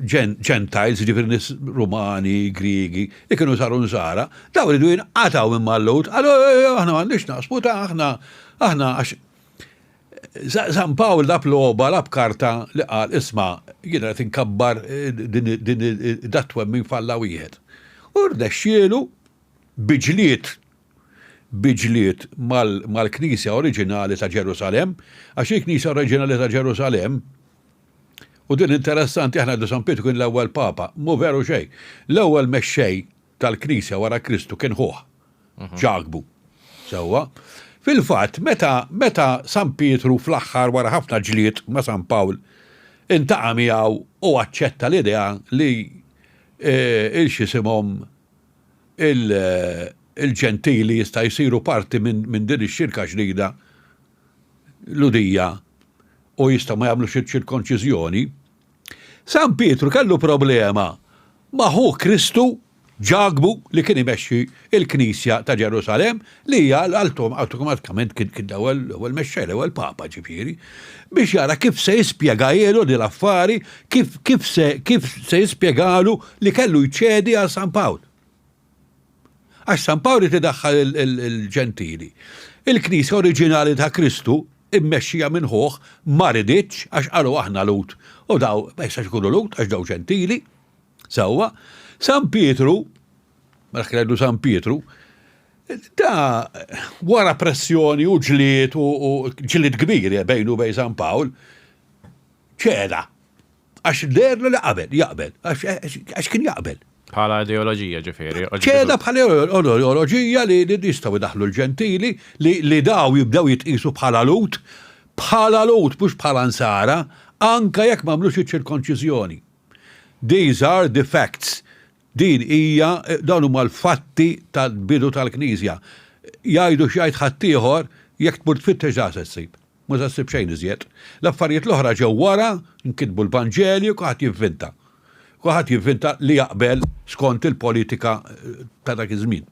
Gentiles, jiġifieri nies Rumani, Griegi, li kienu saru Nsara, dawn riedu jinqatgħu minn mal-Lhud, qalu aħna m'għandniex x'naqsmu ta' aħna aħna għax San Pawl lagħab logħba, lagħab karta li qal isma' jiena qed inkabbar din dat-twemmin f'Alla wieħed. U rnexxielu bi ġlied bi ġlied mal-Knisja oriġinali ta' Ġerusalemm, għax il-Knisja oriġinali ta' Ġerusalemm, u din interessanti aħna ngħidu San Pietru kien l-ewwel Papa, mhu veru xejn. L-ewwel mexxej tal-Knisja wara Kristu kien ħuh, Ġakbu. Sewwa. Fil-fatt, meta meta San Pietru fl-aħħar wara ħafna ġlied ma' San Pawl intaqa' miegħu u aċċetta l-idea li il-x'isimhom il-Ġentili jista' jsiru parti minn din ix-xirka ġdida Lhudija u jistgħu ma jagħmlux iċ-ċirkonċiżjoni, San Pietru kellu problema ma' ħu Kristu Ġakbu li kien imexxi l-Knisja ta' Ġerusalemm li hija awtomatikament kien l-ewwel mexxej, l-ewwel Papa ġifieri, biex jara kif se jispjegahielu din l-affari, kif kif se kif se jispjegalu li kellu jċedi għal San Pawl. Għax San Pawl irid idaħħal il-Ġentili. Il-Knisja oriġinali ta' Kristu immexxija minn ħuh ma riditx għax qalu aħna Lhud u daw ma jistax ikunu Lhud għax daw Ġentili. Sewwa, San Pietru, mela kien jgħidu San Pietru, da wara pressjoni u ġlied u ġlied kbir bejnu bejn San Pawl, ċeda. Għax deherlu li qabel, jaqbel, għax kien jaqbel. Bħala ideoloġija ġifieri. Ċeda bħala ideoloġija li jistgħu jdaħħlu l-ġentili li daw jibdew jitqisu bħala Lhud, bħala Lhud mhux bħala Nsara, anke jekk m'għamlux iċ-ċirkonċiżjoni. These are the facts. Din hija, dawn huma l-fatti tal-bidu tal-Knisja. Jgħidu x'jgħid ħaddieħor, jekk tmur tfittex dan se ssib. Ma se ssib xejn iżjed. L-affarijiet l-oħra ġew wara, nkitbu l-Vanġeli u kulħadd jivvinta. Kulħadd jivvinta li jaqbel skont il-politika ta' dak iż-żmien.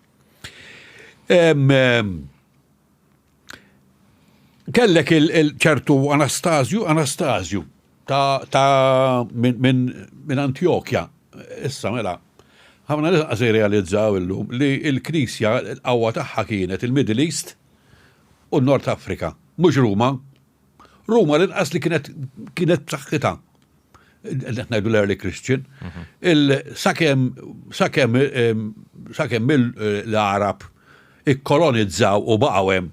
Kellek il-ċertu Anastasju, Anastasju ta', ta minn min, min Antjokja. Issa mela, ħafna nies qas jirrealizzaw illum li l-Knisja l-qawwa tagħha kienet il-Middle East u n-Nord Afrika, mhux Ruma. Ruma l-inqas li kienet kienet b'saħħitha. Qed ngħidu l-early Christian. Mhm. Sakemm sakemm sakemm l-Arab ikkolonizzaw u baqgħu hemm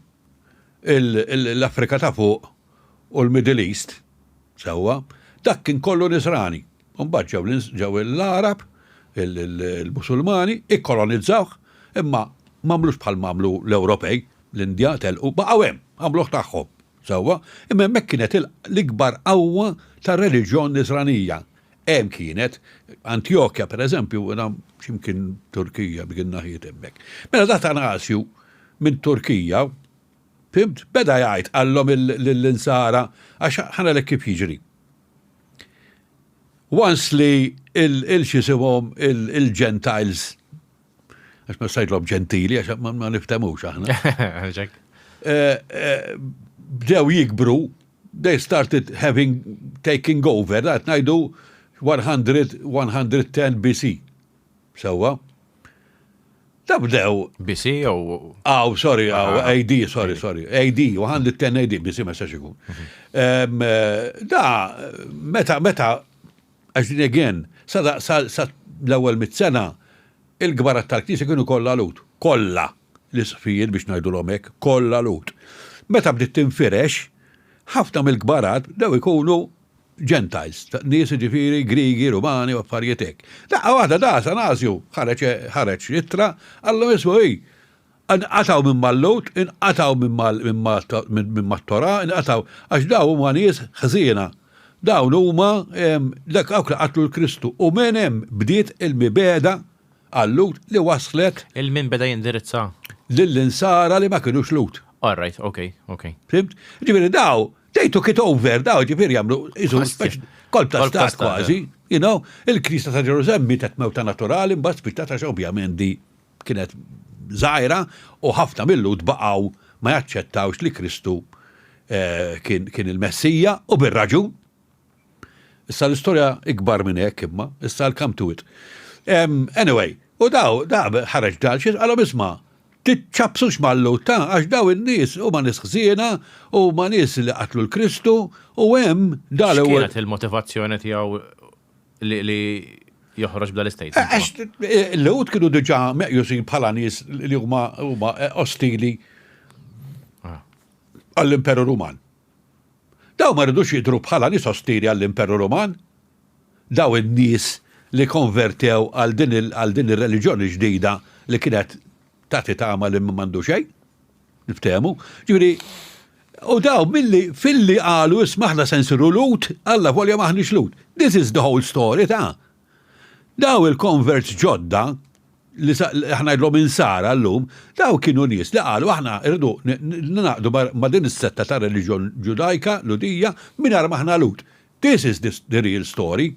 l-Afrika ta' fuq u l-Middle East, sewwa, dak kien kollu nisrani. Mbagħad ġew l-Arab, il-Musulmani, ikkolonizzawh, imma m'għamlux bħal m'għamlu l-Ewropej, l-Indja telqu, baqgħu hemm, għamluh tagħhom, sewwa, imma hemmhekk kienet l-ikbar qawwa tar-reliġjon nisranija. Hemm kienet, Antjokja pereżempju, X'imkien Turkija dik in-naħiet hemmhekk. Mela da Atanasju minn Turkija, fhimt, beda jgħid qallhom lill-Insara għax ħa ngħidlek kif jiġri. Once li il-xisimhom il-Gentiles għax ma stajtlhom ġentili għax ma niftemux aħna. Eh, eh, bdew jikbru, they started having taking over, that ngħidu 100, 110 BC. Sewwa. Da bdew. BC jew. Aw, sorry, aw, ah, AD, sorry, sorry. AD, 110 AD, BC ma jistax ikun. Mhm. Eh, da, meta, meta, għax din again, sa, sa, sa l-ewwel mit-sena, il-kbarat tal-Knisja kienu kollha Lhud. Kollha. L-isqfijiet biex ngħidulhom hekk, kollha Lhud. Meta bdiet tinfirex, ħafna mill-kbarat bdew ikunu Gentiles, nies jiġifieri Griegi, Rumani u affarijiet hekk. Daqqa waħda da Atanasju ħareġ ħareġ ittra qallhom ismu hi, inqatgħu minn mal-Lhud, inqatgħu minn mat-Torah, inqatgħu għax dawn huma nies ħżiena. Dawn huma dak dawk li qatlu 'l Kristu. U minn hemm bdiet il-mibegħda għal-Lhud li waslet. Il min beda jindirizza? Lill-Insara li ma kinux Lhud. All right, okay, okay. Fhimt? Ġifieri daw, they took it over, daw ġifieri jagħmlu isu kolb ta' stat kważi, you know, il-Knisja ta' Ġerusalem mietet mewta naturali mbagħad spiċċat għax ovvjament di kienet żgħira u ħafna mill-Lhud baqgħu ma jaċċettawx li Kristu eh, kien il-Messija u bir-raġun. Issa l-istorja ikbar minn hekk imma, issa I'll come to it. Anyway, u daw, da ħareġ dal xi qalhom isma' tiċċapsux mal-Lhud ta' għax daw in-nies huma nies ħżiena, huma nies li qatlu l-Kristu u hemm dal ewwel. X'kienet il-motivazzjoni tiegħu li joħroġ b'dal istatement? Għax il-Lhud kienu diġà meqjusin bħala nies li huma ostili ah. għall-Imperu Ruman. Dawn ma ridux jidhru bħala nies ostili għall-Imperu Ruman. Dawn in-nies li konvertew għal din għal din ir-reliġjoni ġdida li kienet tagħti tama lil min m'għandu xejn. Niftehmu? Ġifieri, u dawn milli filli qalu isma' aħna se nsiru Lhud, allavolja m'aħniex Lhud. This is the whole story ta'. Dawn il-converts ġodda li aħna ngħidlhom insara llum, dawn kienu nies li qalu aħna rridu ningħaqdu ma' din is-setta ta' reliġjon Ġudajka, Lhudija, mingħajr ma aħna Lhud. This is the real story.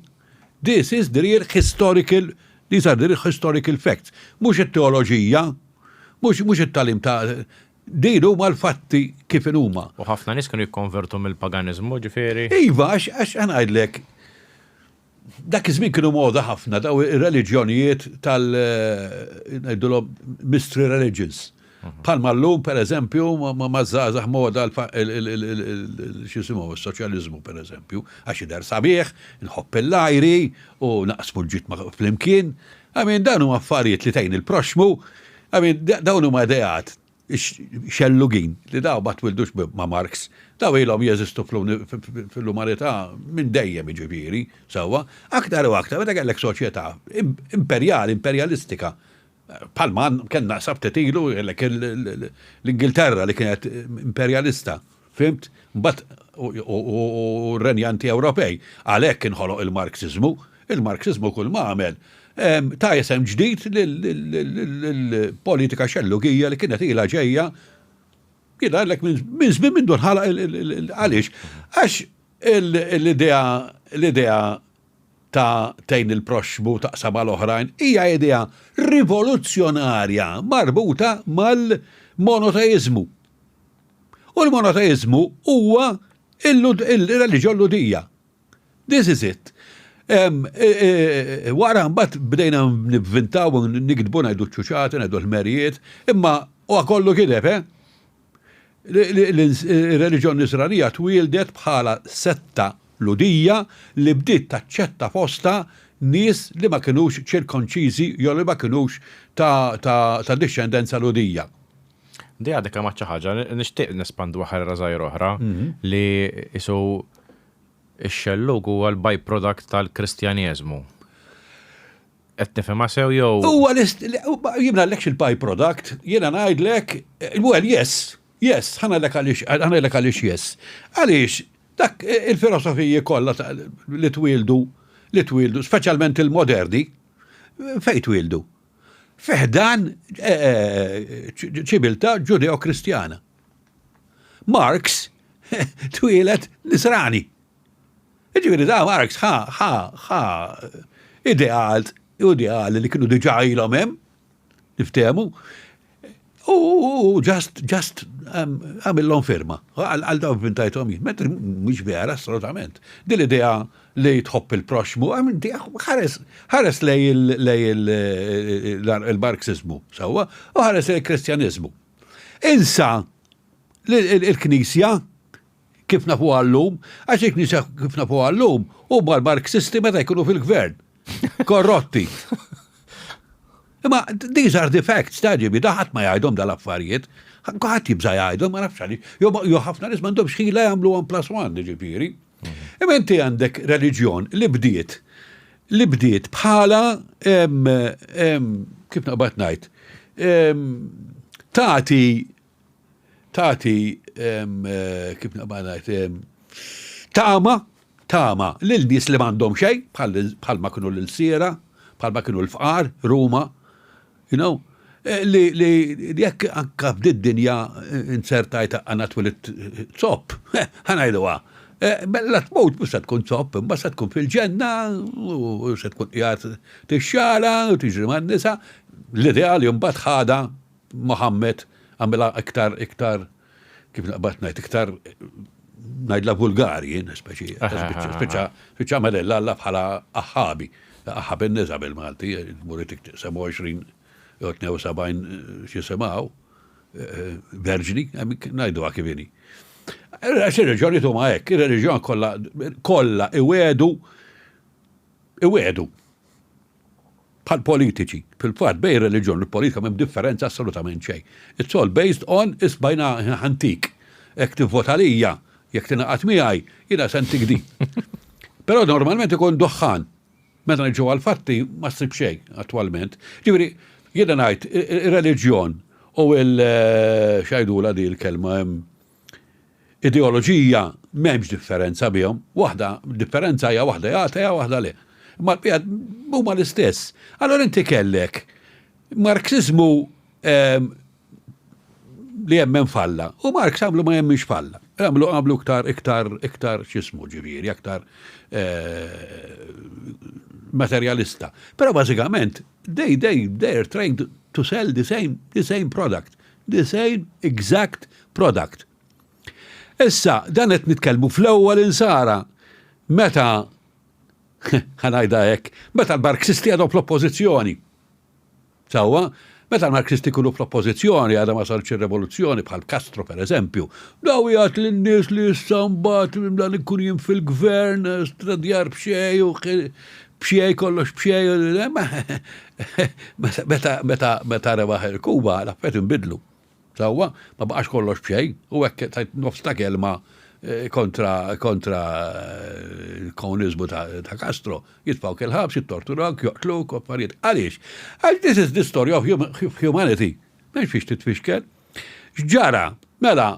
This is the real historical, these are the real historical facts. Mhux it-teoloġija, mhux it-tagħlim ta' din huma l-fatti kif inhuma. U ħafna nies kienu jikkonvertu mill-paganiżmu, ġifieri. Iva, għax ħa ngħidlek, Dak iż-żmien kienu moda ħafna daw ir-reliġjonijiet tal ngħidulhom mystery religions. Bħalma llum pereżempju maż-żgħażagħ moda x'jisimhu s-soċjaliżmu pereżempju, għax jidher sabiħ, nħobb il-lajri u naqsmu l-ġid flimkien. I mean dawn huma affarijiet li tgħin il-proxxmu, I mean dawn huma ideat xellugin li daw ma twildux ma' Marx, daw ilhom jeżistu fl-umanità minn dejjem jiġifieri, sewwa, aktar u aktar meta kellek soċjetà imperjali, imperjalistika, bħalma kellna sa ftit ilu kellek l-Ingilterra li kienet imperjalista, fhimt? Mbagħad u r-renjanti Ewropej. Għalhekk inħoloq il-Marxiżmu. Il-Marxiżmu kull ma għamel ta isem ġdid lill-politika xellugija li kienet ilha ġejja jien ngħidlek minn żmien mindu nħalaq għaliex? Għax l-idea l-idea ta' tgħin il-proxxmu taqsam mal-oħrajn hija idea rivoluzzjonarja marbuta mal-monoteiżmu. U l-monoteiżmu huwa il-reliġjon Lhudija. This is it. Wara mbagħad bdejna nivvintaw u niktbu ngħidu ċ-ċuċati, ngħidu l-ħmerijiet, imma huwa kollu gideb, eh? Ir-reliġjon Nisranija twieldet bħala setta Lhudija li bdiet taċċetta fostha nies li ma kinux ċirkonċiżi jew li ma kinux ta' dixxendenza Lhudija. Di għadek kemm għedt xi ħaġa, nixtieq nespandu ħarra żgħira oħra li isu x-xellug huwa l-byproduct tal-Kristjaneżmu. Qed nifhimha sew jew? Huwa jien ngħidlekx il-byproduct, jiena ngħidlek, well yes, yes, ħa ngħidlek għaliex, ħa ngħidlek għaliex yes. Għaliex dak il-filosofiji kollha li twieldu, li twieldu, speċjalment il-moderni, Fejn twieldu? Fi ħdan ċiviltà Ġudeo-Kristjana. Marx twieled Nisrani. Jiġifieri da Marx ħa ħa ħa ideal ideali li kienu diġà ilhom hemm, niftehmu, u just just għamillhom firma. Għal dawn vintajthom jien, mentri mhux vera assolutament. Din l-idea li tħobb il-proxxmu, ħares ħares lej il-Marxiżmu, sewwa, u ħares lej il-Kristjaniżmu. Insa il-Knisja kif nafuha llum, għax il-Knisja kif nafuha llum huma l-Marxisti meta jkunu fil-gvern. Korrotti. Imma these are the facts, ta' ġibi, da ħadd ma jgħidhom dal-affarijiet. Ħadd jibża' jgħidhom, ma nafx għaliex. Jew ħafna nies m'għandhomx ħila jagħmlu one plus one, ġifieri. Imma inti għandek reliġjon li bdiet li bdiet bħala kif naqbad ngħid tagħti tagħti kif naqbad ngħid tama tama lil nies li m'għandhom xejn bħalma kienu l-ilsiera, bħalma kienu l-fqar, Ruma, you know, eh, li, li jekk anka f'did-dinja eh, insertajt għana twilit zopp, ħa ngħiduha. Eh, mela tmut mhux se tkun zopp, imma se tkun fil-ġenna u se tkun qiegħed tixxala u tiġri man-nisa. L-idea li mbagħad ħada Mohammed għamilha iktar iktar kif naqbad ngħid iktar ngħidla vulgari jien speċi spiċċa spiċċa għamel Alla bħala aħħabi. Aħħab in-nisa bil-Malti, muritik tiqsem 20 jew 72 x'jisimgħu verġni, ngħiduha kif inhi. Għax ir-reliġjonijiet huma hekk, ir-reliġjon kollha kollha iwedu iwedu. Bħal politiċi. Fil-fatt bejn ir-reliġjon u l-politika m'hemm differenza assolutament xejn. It's all based on isbajna ħantik. Jekk tivvota lija, jekk tingħaqad miegħi, jiena se ntik din. Però normalment ikun duħħan. Meta niġu għall-fatti ma ssib xejn attwalment. Ġifieri, jiena ngħid ir-reliġjon u l x'għidulha di l-kelma Ideoloġija m'hemmx differenza bihom. Waħda, differenza hija waħda hija atea waħda le. Imma l-bqija huma l-istess. Allora inti kellek Marxiżmu ehm, li jemmen falla u Marx għamlu ma jemminx falla. Għamlu għamlu iktar iktar iktar x'ismu ġifieri, aktar eh, materialista. Però bażikament they they they are trying to, to sell the same the same product. The same exact product. Issa, dan qed nitkellmu fl-ewwel insara meta ħa ngħidha hekk, meta l-Marxisti għadhom fl-oppożizzjoni. Sewwa, meta l-Marxisti jkunu fl-oppożizzjoni għadha ma sarx ir-revoluzzjoni bħal Castro pereżempju, daw jgħid lin-nies li issa mbagħad dan ikun jien fil-gvern, stradjar b'xejn u b'xejn kollox b'xejn. Meta meta meta rebaħ il-Kuba l-affarijiet inbidlu. Sewwa, ma baqax kollox b'xejn u hekk tajt nofs ta' kelma eh, kontra kontra eh, l-komuniżmu ta' Castro. Jitfgħuk il-ħabs, jittorturawk, joqtluk, affarijiet. Għaliex? Għax this is the story of humanity. M'hemmx fiex titfixkel. X'ġara? Mela,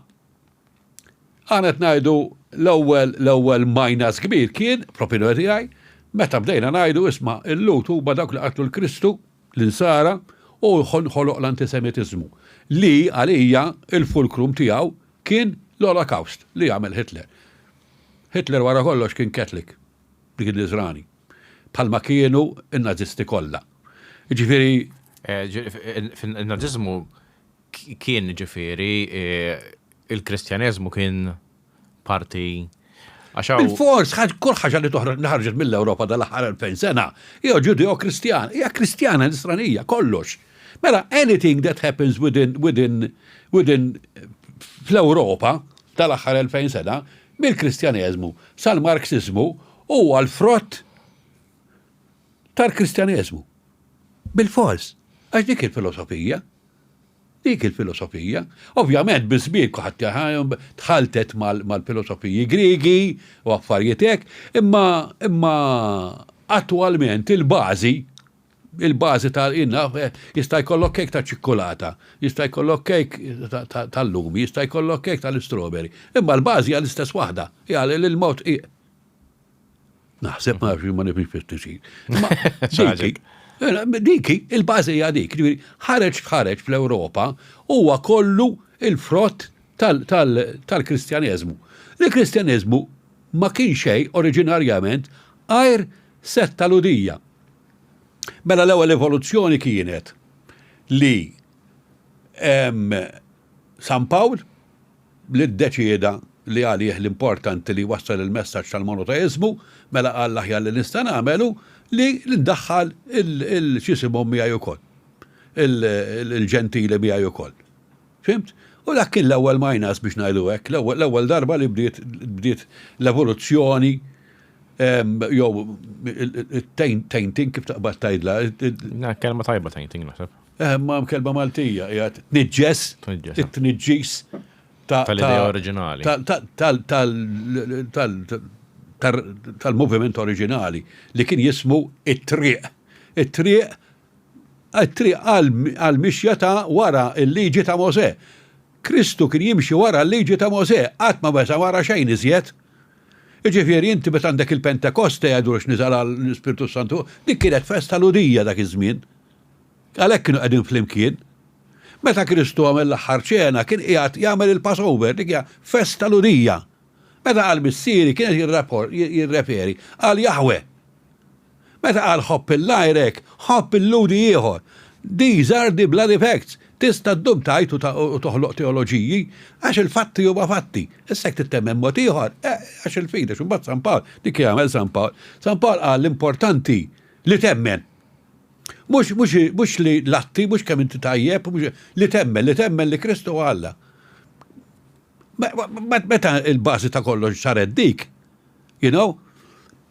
Aħna qed ngħidu l-ewwel l-ewwel minus kbir kien, fl-opinjoni tiegħi, meta bdejna ngħidu isma' il-Lhud huma dawk li qatlu l-Kristu, l-Insara, u nħoloq l-antisemitiżmu, li għalija il-fulcrum tiegħu kien l-Olokawst li għamel Hitler. Hitler wara kollox kien Catholic, kien Nisrani, bħalma kienu n-Nazisti kollha. Jiġifieri. Fin-Naziżmu Kien ġifieri il-Kristjaneżmu kien parti għax hawn. Bilfors, kull ħaġa li toħroġ li ħarġet mill-Ewropa dal-aħħar 2000 sena hija Ġudeo-Kristjan, hija Kristjana Nisranija, kollox. Mela anything that happens within within within fl-Ewropa tal-aħħar 2000 sena, mill-Kristjaneżmu sal-Marxiżmu huwa l-frott tal-Kristjaneżmu. Bilfors, għax dik il-filosofija. Dik il-filosofija. Ovvjament, biż-żmien kulħadd tħalltet mal-filosofiji Griegi u affarijiet hekk, imma imma attwalment il-bażi il-bażi ta' jista' jkollok kejk ta' ċikkulata, jista' jkollok kejk tal-lumi, jista' jkollok kejk tal-istrawberry, imma l-bażi hija l-istess waħda, hija li l-mewt Naħseb ma nafx ma nifhimx fis-tisir. Mela, dik hi, il-bażi hija dik. Ġifieri, ħareġ f'ħareġ fl-Ewropa huwa kollu il-frott tal-Kristjaneżmu. Il-Kristjaneżmu ma kien xejn oriġinarjament għajr setta Lhudija. Mela l-ewwel evoluzzjoni kienet li San Pawl li ddeċieda li għalih l-importanti li jwassal il-messaġġ tal-monoteiżmu, mela qal l-aħjar li nista' nagħmel hu li ndaħħal il-x'isimhom miegħi ukoll. Il-Ġentili miegħi ukoll. Fhimt? U dak kien l-ewwel minus biex ngħidu hekk, l-ewwel darba li bdiet bdiet l-evoluzzjoni jew it-tainting kif taqbad tgħidla. Kelma tajba tainting naħseb. Eh, ma kelma Maltija, hija tniġġes, it-tniġġis ta' tal-idea oriġinali. Tal-moviment oriġinali li kien jismu it-triq. It-triq it-triq għal-mixja ta' wara il-liġi ta' Mosè. Kristu kien jimxi wara l-liġi ta' Mosè, qatt ma besa wara xejn iżjed. Jiġifieri inti meta għandek il-Pentekoste jgħidu x'niżel għall-Ispirtu Santu, dik kienet festa Lhudija dak iż-żmien. Għalhekk kienu qegħdin flimkien. Meta Kristu għamel l-aħħar ċena kien qiegħed jagħmel il-Passover, dik hija festa Lhudija. Meta qal Missieri kien qed jirreferi għal Jahwe. Meta qal ħobb 'il għajrek, ħobb il-Lhudi ieħor. These are the bloody facts. Tista' ddum tgħid u toħloq teoloġiji, għax il-fatti huma fatti. Issa jekk trid temmen mod ieħor, eh, għax il-fidi, għax imbagħad San Pawl, dik jagħmel San Pawl. San Pawl qal l-importanti li temmen. Mhux, mhux, mhux li l-atti, mhux kemm inti tajjeb, mhux, li temmen, li temmen li Kristu huwa Alla. Meta il-bażi ta' kollox saret dik, you know,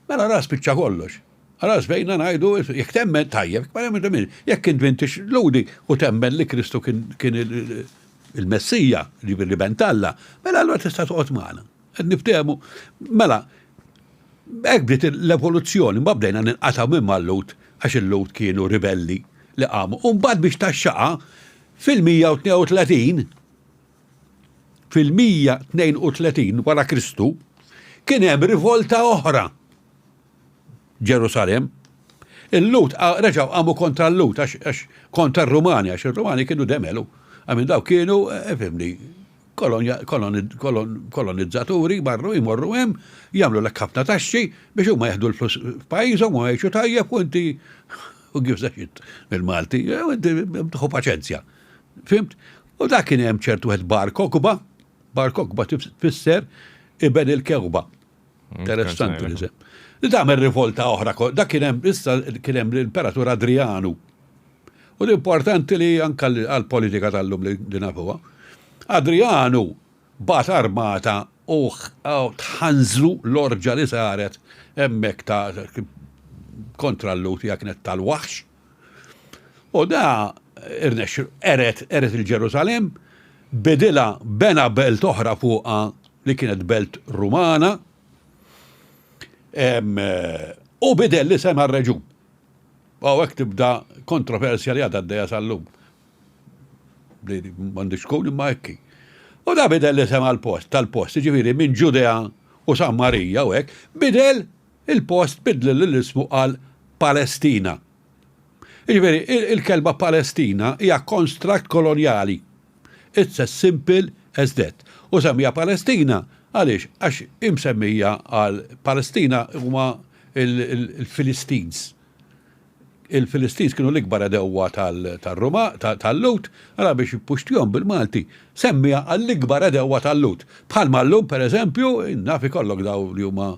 mela ra spiċċa kollox. Ara sbejna ngħidu, jekk temmen tajjeb, ma jemmen temmen, jekk int m'intix Lhudi u temmen li Kristu kien il-Messija, ġifieri l-Iben t'Alla, mela allura tista' toqgħod magħna. Qed niftehmu. Mela, hekk bdiet l-evoluzzjoni, mbagħad bdejna ninqatgħu minn mal-Lhud għax il-Lhud kienu ribelli li qamu. U mbagħad biex taxxaqha fil-132 fil-132 wara Kristu kien hemm rivolta oħra Ġerusalemm. Il-Lhud reġgħu qamu kontra l-Lhud għax kontra r-Rumani għax ir-Rumani kienu demelu. Għamin daw kienu, eh, fimni, kolonizzaturi marru jmorru hemm, jagħmlulek ħafna taxxi biex huma jieħdu l-flus f'pajjiżhom u jgħixu tajjeb u inti who gives a shit bil-Malti, u inti tieħu paċenzja. Fimt? U dak kien hemm ċertu wieħed Bar Kokba, Bar Kokba tfisser iben il-kewba. Interessanti l-isem. Li tagħmel rivolta oħra, dak kien hemm issa kien hemm l-Imperatur Adrianu. U l-importanti li anke għall-politika tal-lum li nafuha. Adrianu bagħat armata u tħanżlu l-orġa li saret hemmhekk ta' kontra l-Lhud hija kienet tal-waħx. U da irnexxielu qered qered il-Ġerusalemm, bidilha bena belt oħra fuqha li kienet belt Rumana u bidel l-isem għar-reġun. U hawnhekk tibda kontroversja li għadha għaddejja sal-lum. Li m'għandix tkun imma hekk hi. U da bidel l-isem għall-post, tal-post, jiġifieri minn Ġudea u San Marija u hekk, bidel il-post bidlu l-ismu għal Palestina. Jiġifieri il-kelma Palestina hija construct kolonjali. It's as simple as that. U semmija Palestina għaliex? Għax hi msemmija għal Palestina huma il-Philistines. Il-Philistines kienu l-ikbar għedewwa tal-Ruma, tal-Lhud, allura biex jippuxtihom bil-Malti, semmija għall-ikbar għedewwa tal-Lhud. Bħalma llum pereżempju, naf ikollok dawn li huma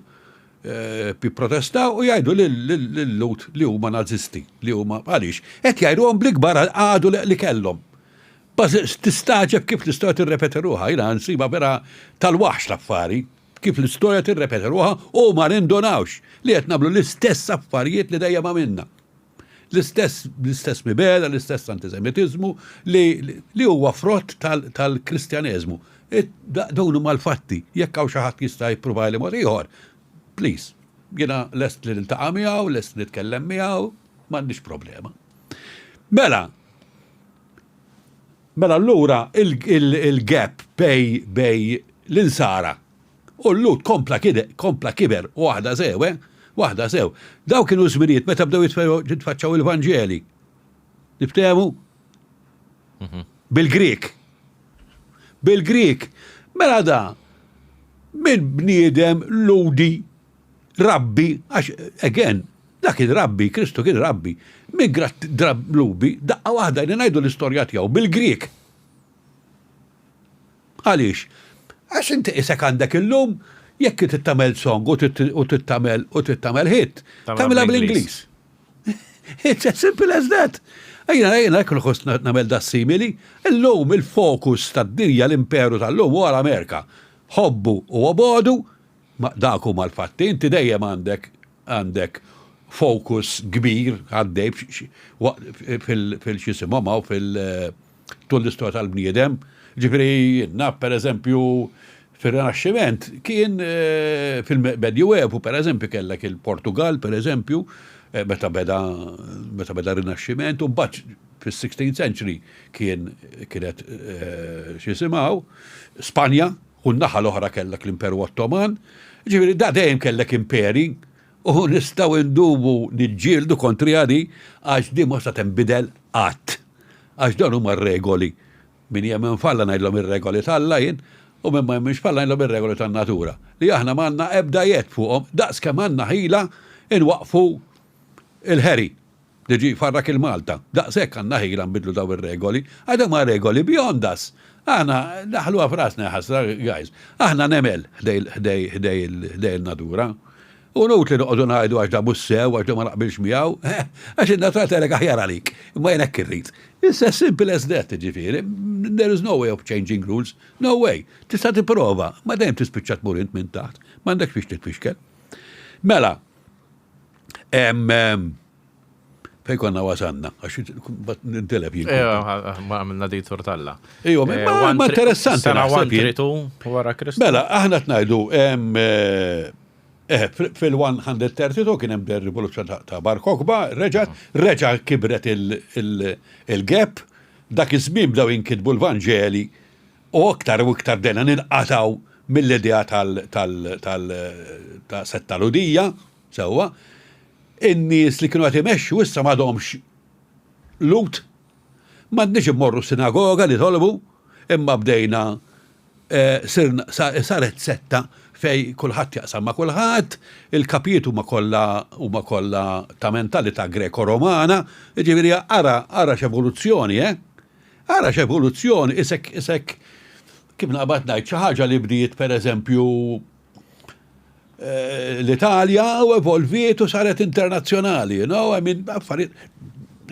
jipprotestaw u jgħidu lil-Lhud li huma Nazisti, li huma għaliex? Qed jgħiruhom bl-ikbar għadu li kellhom. Tistagħġeb kif l-istorja tirrepeti ruħha, jiena nsibha vera tal-waħx l-affari, kif l-istorja tirrepeti ruħha u ma nindunawx li qed nagħmlu l-istess affarijiet li dejjem għamilna. L-istess l-istess mibegħda, l-istess antisemitiżmu li li huwa frott tal-Kristjaneżmu. Dawn huma l-fatti. Jekk hawn xi ħadd jista' jippruvali mod ieħor, please, jiena lest li niltaqa' miegħu, lest nitkellem miegħu, m'għandix problema. Mela, mela allura il-gap bej bej l-insara u l-Lhud kompla kompla kiber waħda sew, eh? Waħda sew. Daw kienu żminijiet meta bdew jitfaċċaw il-Vanġeli. Niftehmu? Mhm. Bil-Grik. Bil-Grik. Mela da, minn bniedem ludi, rabbi, għax, again, da kien rabbi, Kristu kien rabbi, minn drab lubi, daqqa waħda jien ngħidu l-istorja tiegħu bil-Grik. Għaliex? Għax inti isek għandek illum jekk trid tagħmel song u trid tagħmel u trid tagħmel hit, tagħmilha bl-Ingliż. It's as simple as that. Ejna, ejna, jekk nħoss nagħmel da simili, illum il-fokus tad-dinja l-imperu tal-lum huwa l-Amerika. Ħobbu u obodu, ma dak huma l-fatti, inti dejjem għandek għandek fokus kbir għaddej fil-xisimhom fil- tul l-istorja tal-bniedem. Ġifieri, naf pereżempju fir-Rinaxximent kien eh, fil-Medjuevu pereżempju kellek il-Portugal pereżempju eh, meta beda meta beda r-Rinaxximent u mbagħad fis-16th century kien kienet eh, x'isimgħu Spanja u n-naħa l-oħra kellek l-Imperu Ottoman. Ġifieri da dejjem kellek imperi u nistgħu ndumu niġġieldu kontriha di għax di ma se tinbidel qatt. Għax dawn huma r-regoli. Min jemmen f'Alla ngħidlhom ir-regoli t'Alla jien, u min ma jemminx f'Alla ngħidlhom ir-regoli tan-natura. Li aħna m'għandna ebda jedd fuqhom daqs kemm għandna ħila nwaqqfu l-ħeri li ġie jfarrak il-Malta. Daqshekk għandna ħila nbiddlu dawn ir-regoli. Għax dawn huma regoli beyond us. Aħna daħħluha f'rasna jaħasra guys. Aħna nemel ħdej ħdej ħdej ħdej il-natura. U inutli noqogħdu ngħidu għax da mhux sew, għax da ma naqbilx miegħu, għax in-natura tgħidlek aħjar għalik, imma jien hekk irrid. It's as simple as that, jiġifieri, there is no way of changing rules, no way. Tista' tipprova, ma dejjem tispiċċa tmur int minn taħt, m'għandekx biex titfixkel. Mela, Fej konna wasanna, għax nintilef jien. Ma għamilna di tortalla. Iwa, eh, ma interessanti. Sena 132 wara Kristu. Mela, aħna tnajdu eh, eh, fil-132 kien hemm rivoluzzjoni ta' Bar Kokhba, reġa' reġa' kibret il-gap, dak iż-żmien bdew jinkitbu l-Vanġeli u aktar u iktar dejna ninqatgħu mill-idea tal-setta Lhudija, sewwa. In-nies li kienu qed imexxu issa m'għadhomx Lhud. M'għadniex immorru s-sinagoga nitolbu, imma bdejna sirna saret setta fejn kulħadd jaqsam ma' kulħadd, il-kapijiet huma kollha huma kollha ta' mentalità Greko-Romana, jiġifieri ara ara x'evoluzzjoni, eh! Ara x'evoluzzjoni, isek isek kif naqbad ngħid xi ħaġa li bdiet pereżempju Eh, l-Italja u evolviet u saret internazzjonali, you know, I mean, affarijiet,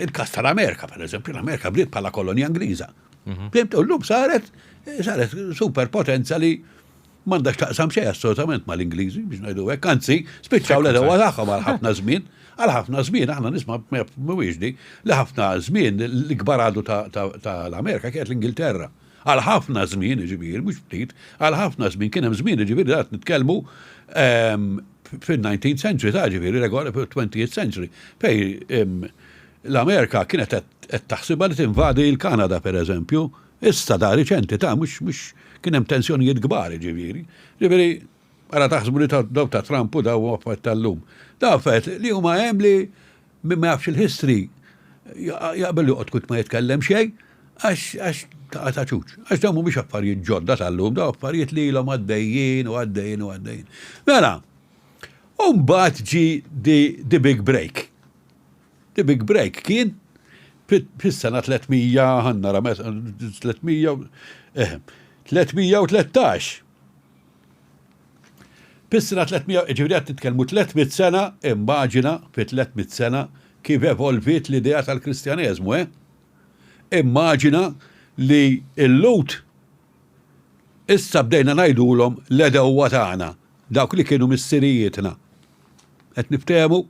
il-kas tal-Amerika, per eżempju, l-Amerika bdiet bħala kolonja Ingliża. Mhm. Fimt, u l-lum saret, saret superpotenza li m'għandax taqsam xejn assolutament mal-Ingliżi biex ngħidu hekk, anzi, spiċċaw l-edewa tagħhom għal ħafna żmien, għal ħafna żmien aħna nisma' mhuwiex di li ħafna żmien l-ikbar għadu tal-Amerika kienet l-Ingilterra. Għal ħafna żmien, jiġifieri, mhux ftit, għal ħafna żmien, kien hemm żmien, jiġifieri, qed nitkellmu ehm, fil-19th century, ta' ġifieri, 20th century, fej ehm, l-Amerika kienet qed taħsibha li tinvadi l-Kanada, per eżempju, issa da riċenti ta' mhux mhux kien hemm tensjonijiet kbar, ġifieri. Ġifieri, ara taħsbu li daw ta' Trump u daw affarijiet tal-lum. Daw affarijiet li huma hemm li Min ma jafx il-history jaqbel joqgħod kut ma jitkellem xejn għax għax taqa' ta' ċuċ. Għax dawn mhumiex affarijiet ġodda tal-lum, dawn affarijiet li ilhom għaddejjin u għaddejjin u għaddejjin. Mela, u mbagħad ġi the, the big break. The big break kien fis-sena 300 ħannara 300 eh, 313. Fis-sena 300, jiġifieri qed nitkellmu 300 sena, immaġina fi 300 sena kif evolviet l-idea tal-Kristjaneżmu, eh? Immaġina li l-Lhud issa bdejna ngħidulhom l-għedewwa tagħna, dawk li kienu missirijietna. Qed niftehmu?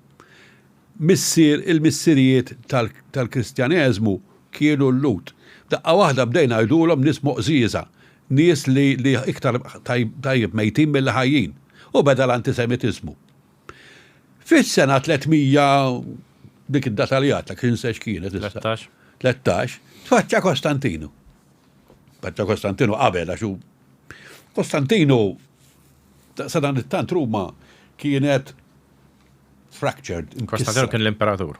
Missier il-missirijiet tal-Kristjaneżmu kienu l-Lhud. F'daqqa waħda bdejna ngħidulhom nies moqżieża, nies li li iktar tajjeb mejtin milli ħajjin. U beda l-antisemitiżmu. Fis-sena 300, dik id-data li għedtlek, x'insa x'kienet issa. 13. 13, tfaċċa Kostantinu. Tfaċċa Kostantinu qabel għax hu Kostantinu sa dan it-tant Ruma kienet. fractured. Kostantinu kien l-imperatur.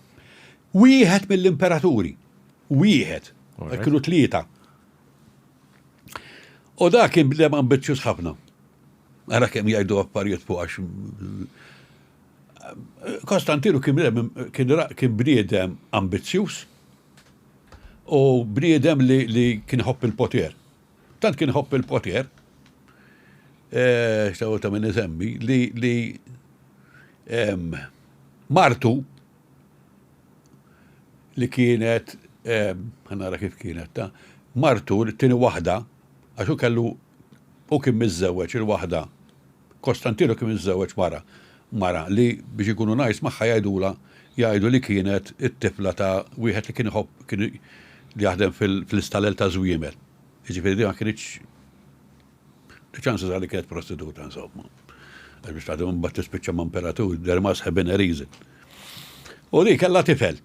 Wieħed mill-imperaturi. Wieħed. Kienu tlieta. U da kien bniedem ambizzjuż ħafna. Ara kemm jgħidu affarijiet fuq għax Kostantinu kien kien bniedem ambizzjuż u bniedem li, li kien ħobb il-poter. Tant kien ħobb il-poter, eh, xtaw ta' minn isemmi, li, li martu li kienet, ħa nara kif kienet ta', martu t-tieni waħda, għax hu kellu, hu kien miżżewweġ il-waħda, Kostantinu kien miżżewweġ mara, mara li biex ikunu nice magħha jgħidulha, jgħidu li kienet it-tifla ta' wieħed li kien iħobb, kien li jaħdem fl-istalel ta' żwiemel. Jiġifieri din ma kinitx, the chances are li kienet prostituta insomma. Għax biex taħdem imbagħad tispiċċa ma' imperatur, there must have been a reason. U li kellha tifel.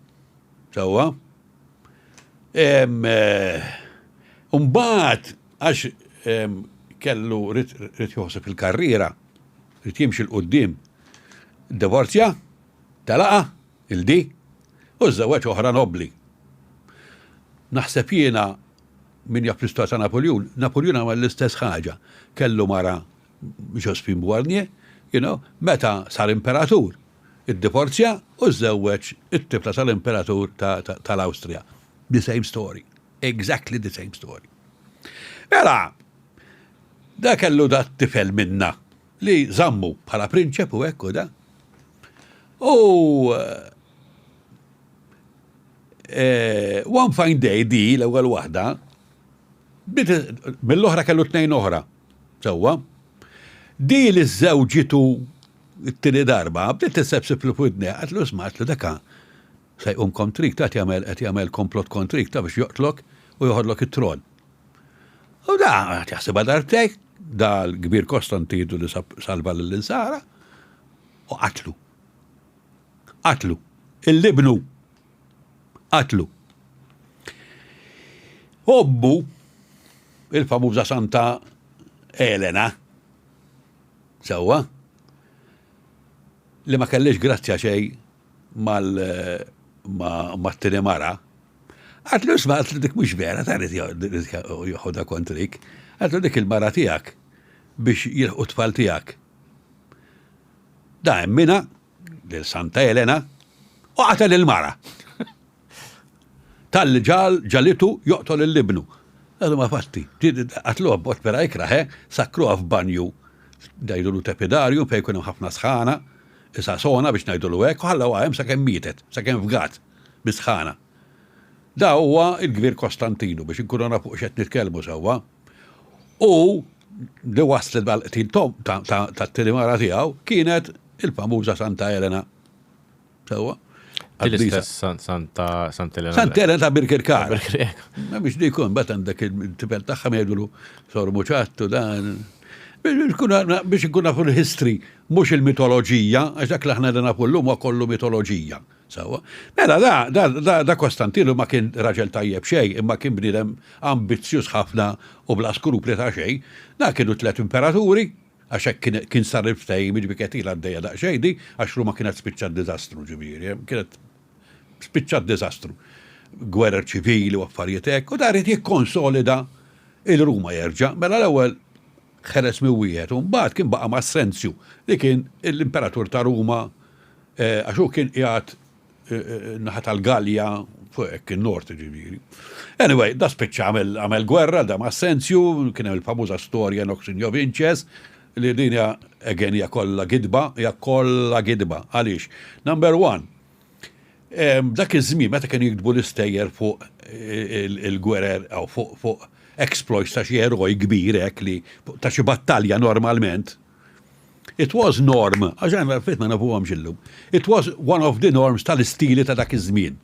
Sewwa. Eh, mbagħad għax kellu rid joħseb il-karriera, rid jimxi 'l quddiem, divorzja, talaqa, il-di, u żewweġ oħra nobli. Naħseb jiena min jaf l-istorja ta' Napoljun, Napoljun għamel l-istess ħaġa. Kellu mara Josephine Beauharnais, you know, meta sar imperatur, iddivorzja u żżewweġ it-tifla tal-imperatur tal-Awstrija. The same story. Exactly the same story. Mela, da kellu da tifel minna li żammu bħala prinċep u hekk u da. U One fine day di l-ewwel waħda mill-oħra kellu tnejn oħra. Sewwa. Di li żewġitu t-tieni darba bdiet tissebsiblu f'widnejha qatlu isma' qatlu daka se jqum kontrik ta' jagħmel qed jagħmel komplott kontrik ta' biex joqtlok u joħodlok it-tron. U da qed jaħsibha darbtejn, da l-kbir Kostantinu li salva lill-insara u qatlu. Qatlu. Il-ibnu. Qatlu. Ommu, il-famuża Santa Elena, sewwa, li ma kellix grazzja xejn mal mat-tieni mara, għatlu isma' għatlu dik mhux vera, ta' rid joħodha kontrik, għatlu dik il-mara tiegħek biex jilħqu t-tfal tiegħek. Da emminha lil Santa Elena u qatel il-mara. Talli ġal ġalitu joqtol lil ibnu. Għadu ma fatti. Qatluha b'mod vera ikrah, eh? Sakkruha f'banju ngħidulu tepidarju fejn jkun hemm ħafna sħana, isa sona biex ngħidulu hekk, u ħallewha hemm sakemm mietet, sakemm fgat bis-sħana. Da huwa l-kbir Kostantinu biex inkunu nafu fuq x'qed nitkellmu sewwa. U li waslet għall-qtil tat-tieni mara tiegħu kienet il-famuża Santa Elena. Sewwa? L-istess Santa Santa Elena. Santa Elena ta' Birkirkar. Ma biex di jkun bat għandek il-tifel tagħha jgħidulu Sor Muċattu dan. Biex ikun nafu l-history, mhux il-mitoloġija, għax dak li aħna nafu llum huwa kollu mitoloġija. Sewwa. Mela da, da, da, da Kostantinu ma kien raġel tajjeb xejn, imma kien bniedem ambizzjuż ħafna u bla skrupli ta' xejn. Da kienu tliet imperaturi, għax hekk kien, kien sar il-ftehim, jiġifieri kienet ilha għaddejja daqsxejn di, għax Ruma kienet spiċċat diżastru, ġifieri, kienet spiċċat diżastru. Gwerer ċivili u affarijiet hekk, u da ried jikkonsolida il-Ruma jerġa'. Mela l-ewwel ħeles minn wieħed u mbagħad kien baqa' Massenzju li kien l-imperatur ta' Ruma Għax hu kien qiegħed naħa tal-Galja fuq hekk in-nord ġifieri. Anyway, da spiċċa għamel gwerra da Massenzju, kien hemm il-famuża storja Nox in Jovinces, li din hija again hija kollha gidba, hija kollha gidba. Għaliex? Number one, dak iż-żmien meta kienu jiktbu l-istejjer fuq il-gwerer jew fuq exploits ta' xi eroj kbir hekk li ta' xi battalja normalment, It was norm, għax hemm affarijiet ma nafuhomx illum. It was one of the norms tal-istili ta' dak iż-żmien.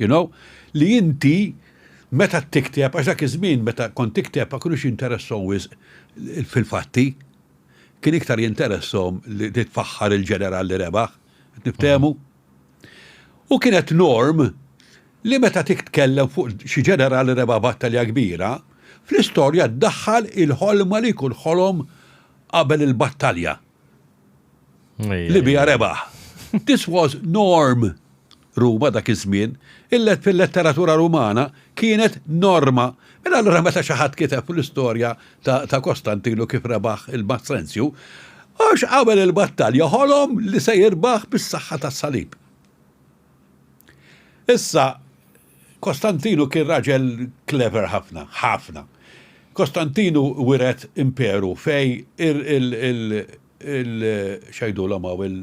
You know? Li inti meta tikteb, għax dak iż-żmien meta kont tikteb ma kinux jinteressahom wisq fil-fatti. Kien iktar jinteressahom li tfaħħar il-ġeneral li rebaħ. Qed niftehmu? U kienet norm li meta titkellem fuq xi ġeneral li rebaħ battalja kbira, fl-istorja ddaħħal il-ħolma li jkun ħolom qabel il-battalja li biha rebaħ. This was norm. Ruma dak iż-żmien, fil-letteratura Rumana kienet norma. Mela allura meta xi ħadd kiteb l-istorja ta' Kostantinu kif rebaħ il-Massenzju, għax qabel il-battalja ħolom li se jirbaħ bis-saħħa tas-salib. Issa, Kostantinu kien raġel clever ħafna, ħafna. Kostantinu wiret imperu fej il x'għidulhom hawn il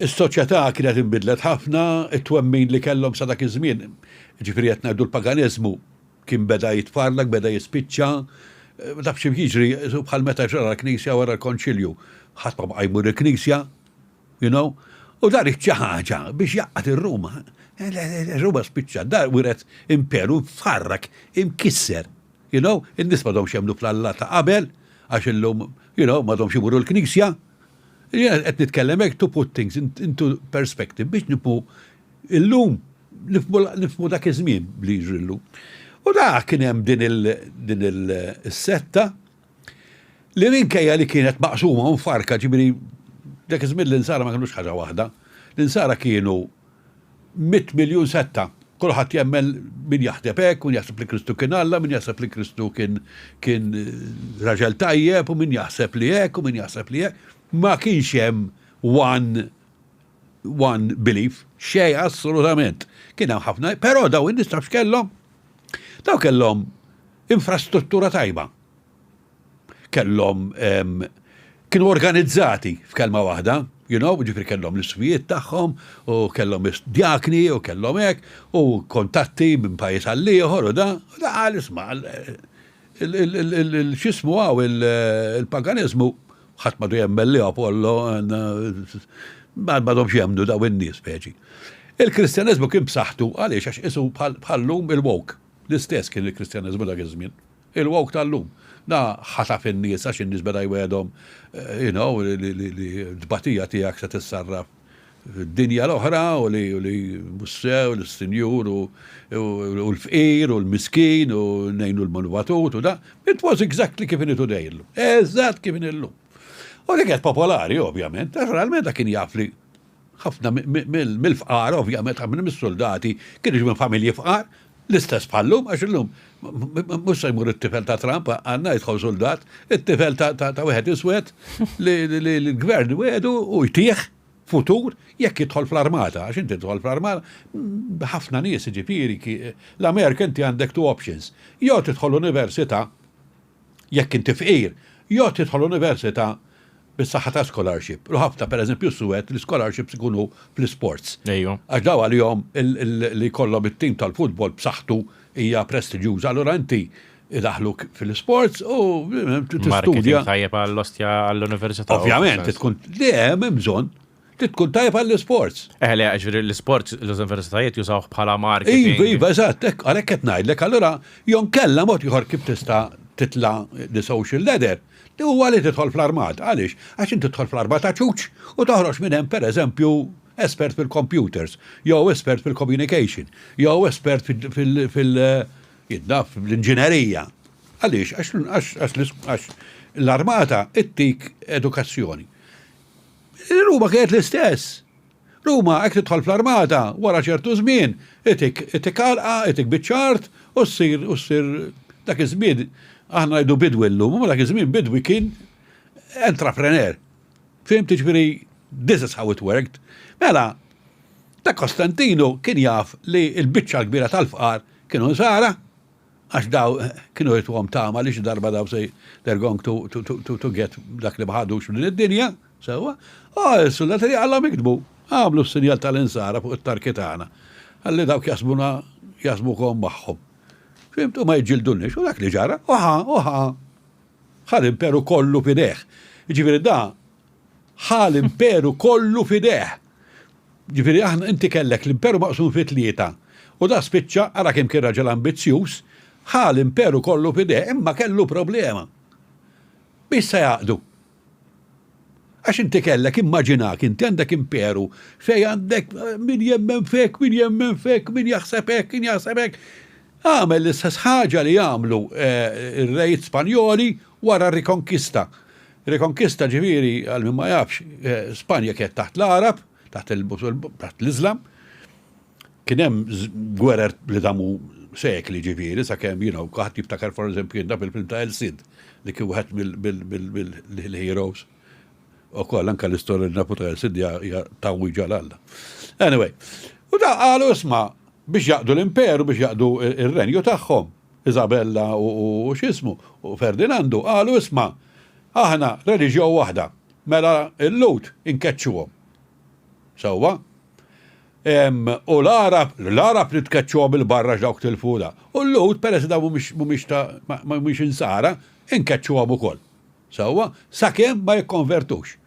Is-soċjetà kienet inbidlet ħafna, it-twemmin li kellhom sa dak iż-żmien, jiġifieri qed ngħidu l-paganiżmu kien beda jitfarrak, beda jispiċċa, ma tafx kif jiġri, bħal meta ġara l-Knisja wara l-Konċilju, ħadd ma baqa' jmur il-Knisja, you know, u dan irid xi ħaġa biex jgħaqqad ir-Ruma. Ruma spiċċat, dar wiret imperu mfarrak, imkisser, you know, in-nies m'għadhomx jemmnu fl-Alla ta' qabel, għax illum, you know, m'għadhomx imorru l-Knisja. Jiena qed nitkellem hekk to put things into perspective biex nifhmu illum nifhmu dak iż-żmien li jiġri llum. U da kien hemm din il-setta li minkejja li kienet maqsuma u mfarka ġifieri dak iż-żmien l-insara ma kinux ħaġa waħda. L-insara kienu 100 miljun setta. Kulħadd jemmen min jaħdeb hekk, min jaħseb li Kristu kien Alla, min jaħseb li Kristu kien kien raġel tajjeb u min jaħseb li hekk u min jaħseb li hekk. Ma kienx hemm one one belief, xejn assolutament. Kien hemm ħafna, però daw in-nies taf x'kellhom? Daw kellhom infrastruttura tajba. Kellhom kienu organizzati f'kelma waħda, you know, ġifieri kellhom l-iswijiet tagħhom u kellhom djakni u kellhom hekk u kontatti minn pajjiż għal ieħor u da, u da qal isma' x'ismu hawn il-paganiżmu ħadd m'għadu jemmen li Apollo m'għadhomx jemmnu daw in-nies speċi. Il-Kristjaneżmu kien b'saħħtu għaliex għax qisu bħal-lum il-woke. L-istess kien il-Kristjaneżmu dak iż-żmien. Il-woke tal-lum. Da ħataf in-nies għax in-nies beda jwegħedhom you know, li t-tbatija tiegħek se tissarraf fid-dinja l-oħra u li mhux sew l-sinjur u l-fqir u l-miskin u ngħinu l-manubatut u da. It was exactly kif inhi today illum. Eżatt kif inhi llum. U dik kienet popolari ovvjament, għax realment dak kien jaf li ħafna mill-fqar, ovvjament, ħafna mis-suldati kienu minn familji fqar, l-istess bħallum, għax illum mhux se jmur it-tifel ta' Trump għandna jidħol suldat, it-tifel ta' wieħed iswed li l-gvern wedu u jtih futur jekk jidħol fl-armata, għax inti tidħol fl-armata, ħafna nies ġifieri l-Amerika inti għandek two options, jew tidħol università jekk inti fqir, jew tidħol università bis-saħħa ta' scholarship. U ħafna pereżempju s-Suwed l-ischolarships ikunu fl-isports. Ejju. Għax daw għalihom li jkollhom it-tim tal-futbol b'saħħtu hija prestiġjuża. Allura inti idaħluk fil-isports u tistudja. Marketing tajjeb għall-ostja għall-università. Ovvjament, tkun li hemm bżonn li tkun tajjeb għall-isports. Eh, le, ġifieri l-isports l-universitajiet jużawh bħala marketing. Iva, iva, eżatt, hekk għalhekk qed ngħidlek, allura jonkella mod ieħor kif tista' titla' the social ladder li huwa li tidħol fl-armata. Għaliex? Għax inti tidħol fl-armata ċuċ u toħroġ minn hemm pereżempju espert fil-computers, jew espert fil-communication, jew espert fil- jidnaf fl-inġinerija. Għaliex? Għax l-armata ittik edukazzjoni. Ruma kienet l-istess. Ruma hekk tidħol fl-armata wara ċertu żmien, itik itik għalqa, itik biċċa art u ssir u ssir dak iż-żmien aħna ngħidu bidwi llum, imma dak iż-żmien bidwi kien entrepreneur. Fhimt jiġifieri this is how it worked. Mela, ta' Kostantinu kien jaf li l-biċċa l-kbira tal-fqar kienu nsara, Għax daw kienu jtuhom tama li xi darba daw se they're going to, to, to, to get dak li ma ħadux minn id-dinja, sewwa. U s-suldati li għallhom iktbu, għamlu s-sinjal tal-insara fuq it-tarki tagħna. Għalli dawk jasbuna jasbukom magħhom. Fimtu ma jġildunniex u dak li ġara, uħa, uħa. Ħa l-imperu kollu f'idejh. Ġifieri da ħa l-imperu kollu f'idejh. Ġifieri aħna inti kellek l-imperu maqsum fi tlieta u da spiċċa, ara kemm kien raġel ambizzjuż, ħa l-imperu kollu f'idejh imma kellu problema. Biex se jgħaqqdu? Għax inti kellek, immaġinak, inti għandek imperu fejn għandek min jemmen f'hekk, min jemmen f'hekk, min jaħseb hekk, min jaħseb hekk. Għamel l-istess ħaġa li għamlu r-rejiet Spanjoli wara r-Rikonkista. Rekonkista ġifieri għal min ma jafx, Spanja kienet taħt l-Għarab, taħt l-Iżlam. Kien hemm gwerer li damu sekli ġifieri sakemm you know, kulħadd jiftakar for eżempju jien daf il-film ta' El Cid li kien wieħed mill-heroes. Ukoll anke l-istorja li nafu ta' El Cid hija tgħawwiġ għal Alla. Anyway, u da qalu isma' biex jaqdu l-imperu, biex jaqdu r-renju tagħhom, Isabella u x'ismu, u Ferdinandu, qalu isma' aħna reliġjon waħda, mela l-Lhud inkeċċuhom. Sewwa? U l-Għarab, l-Għarab li tkeċċuhom 'il barra għax dawk tilfu da. U l-Lhud peress li dawn mhumiex mhumiex ta' mhumiex insara, inkeċċuhom ukoll. Sewwa? Sakemm ma jikkonvertux.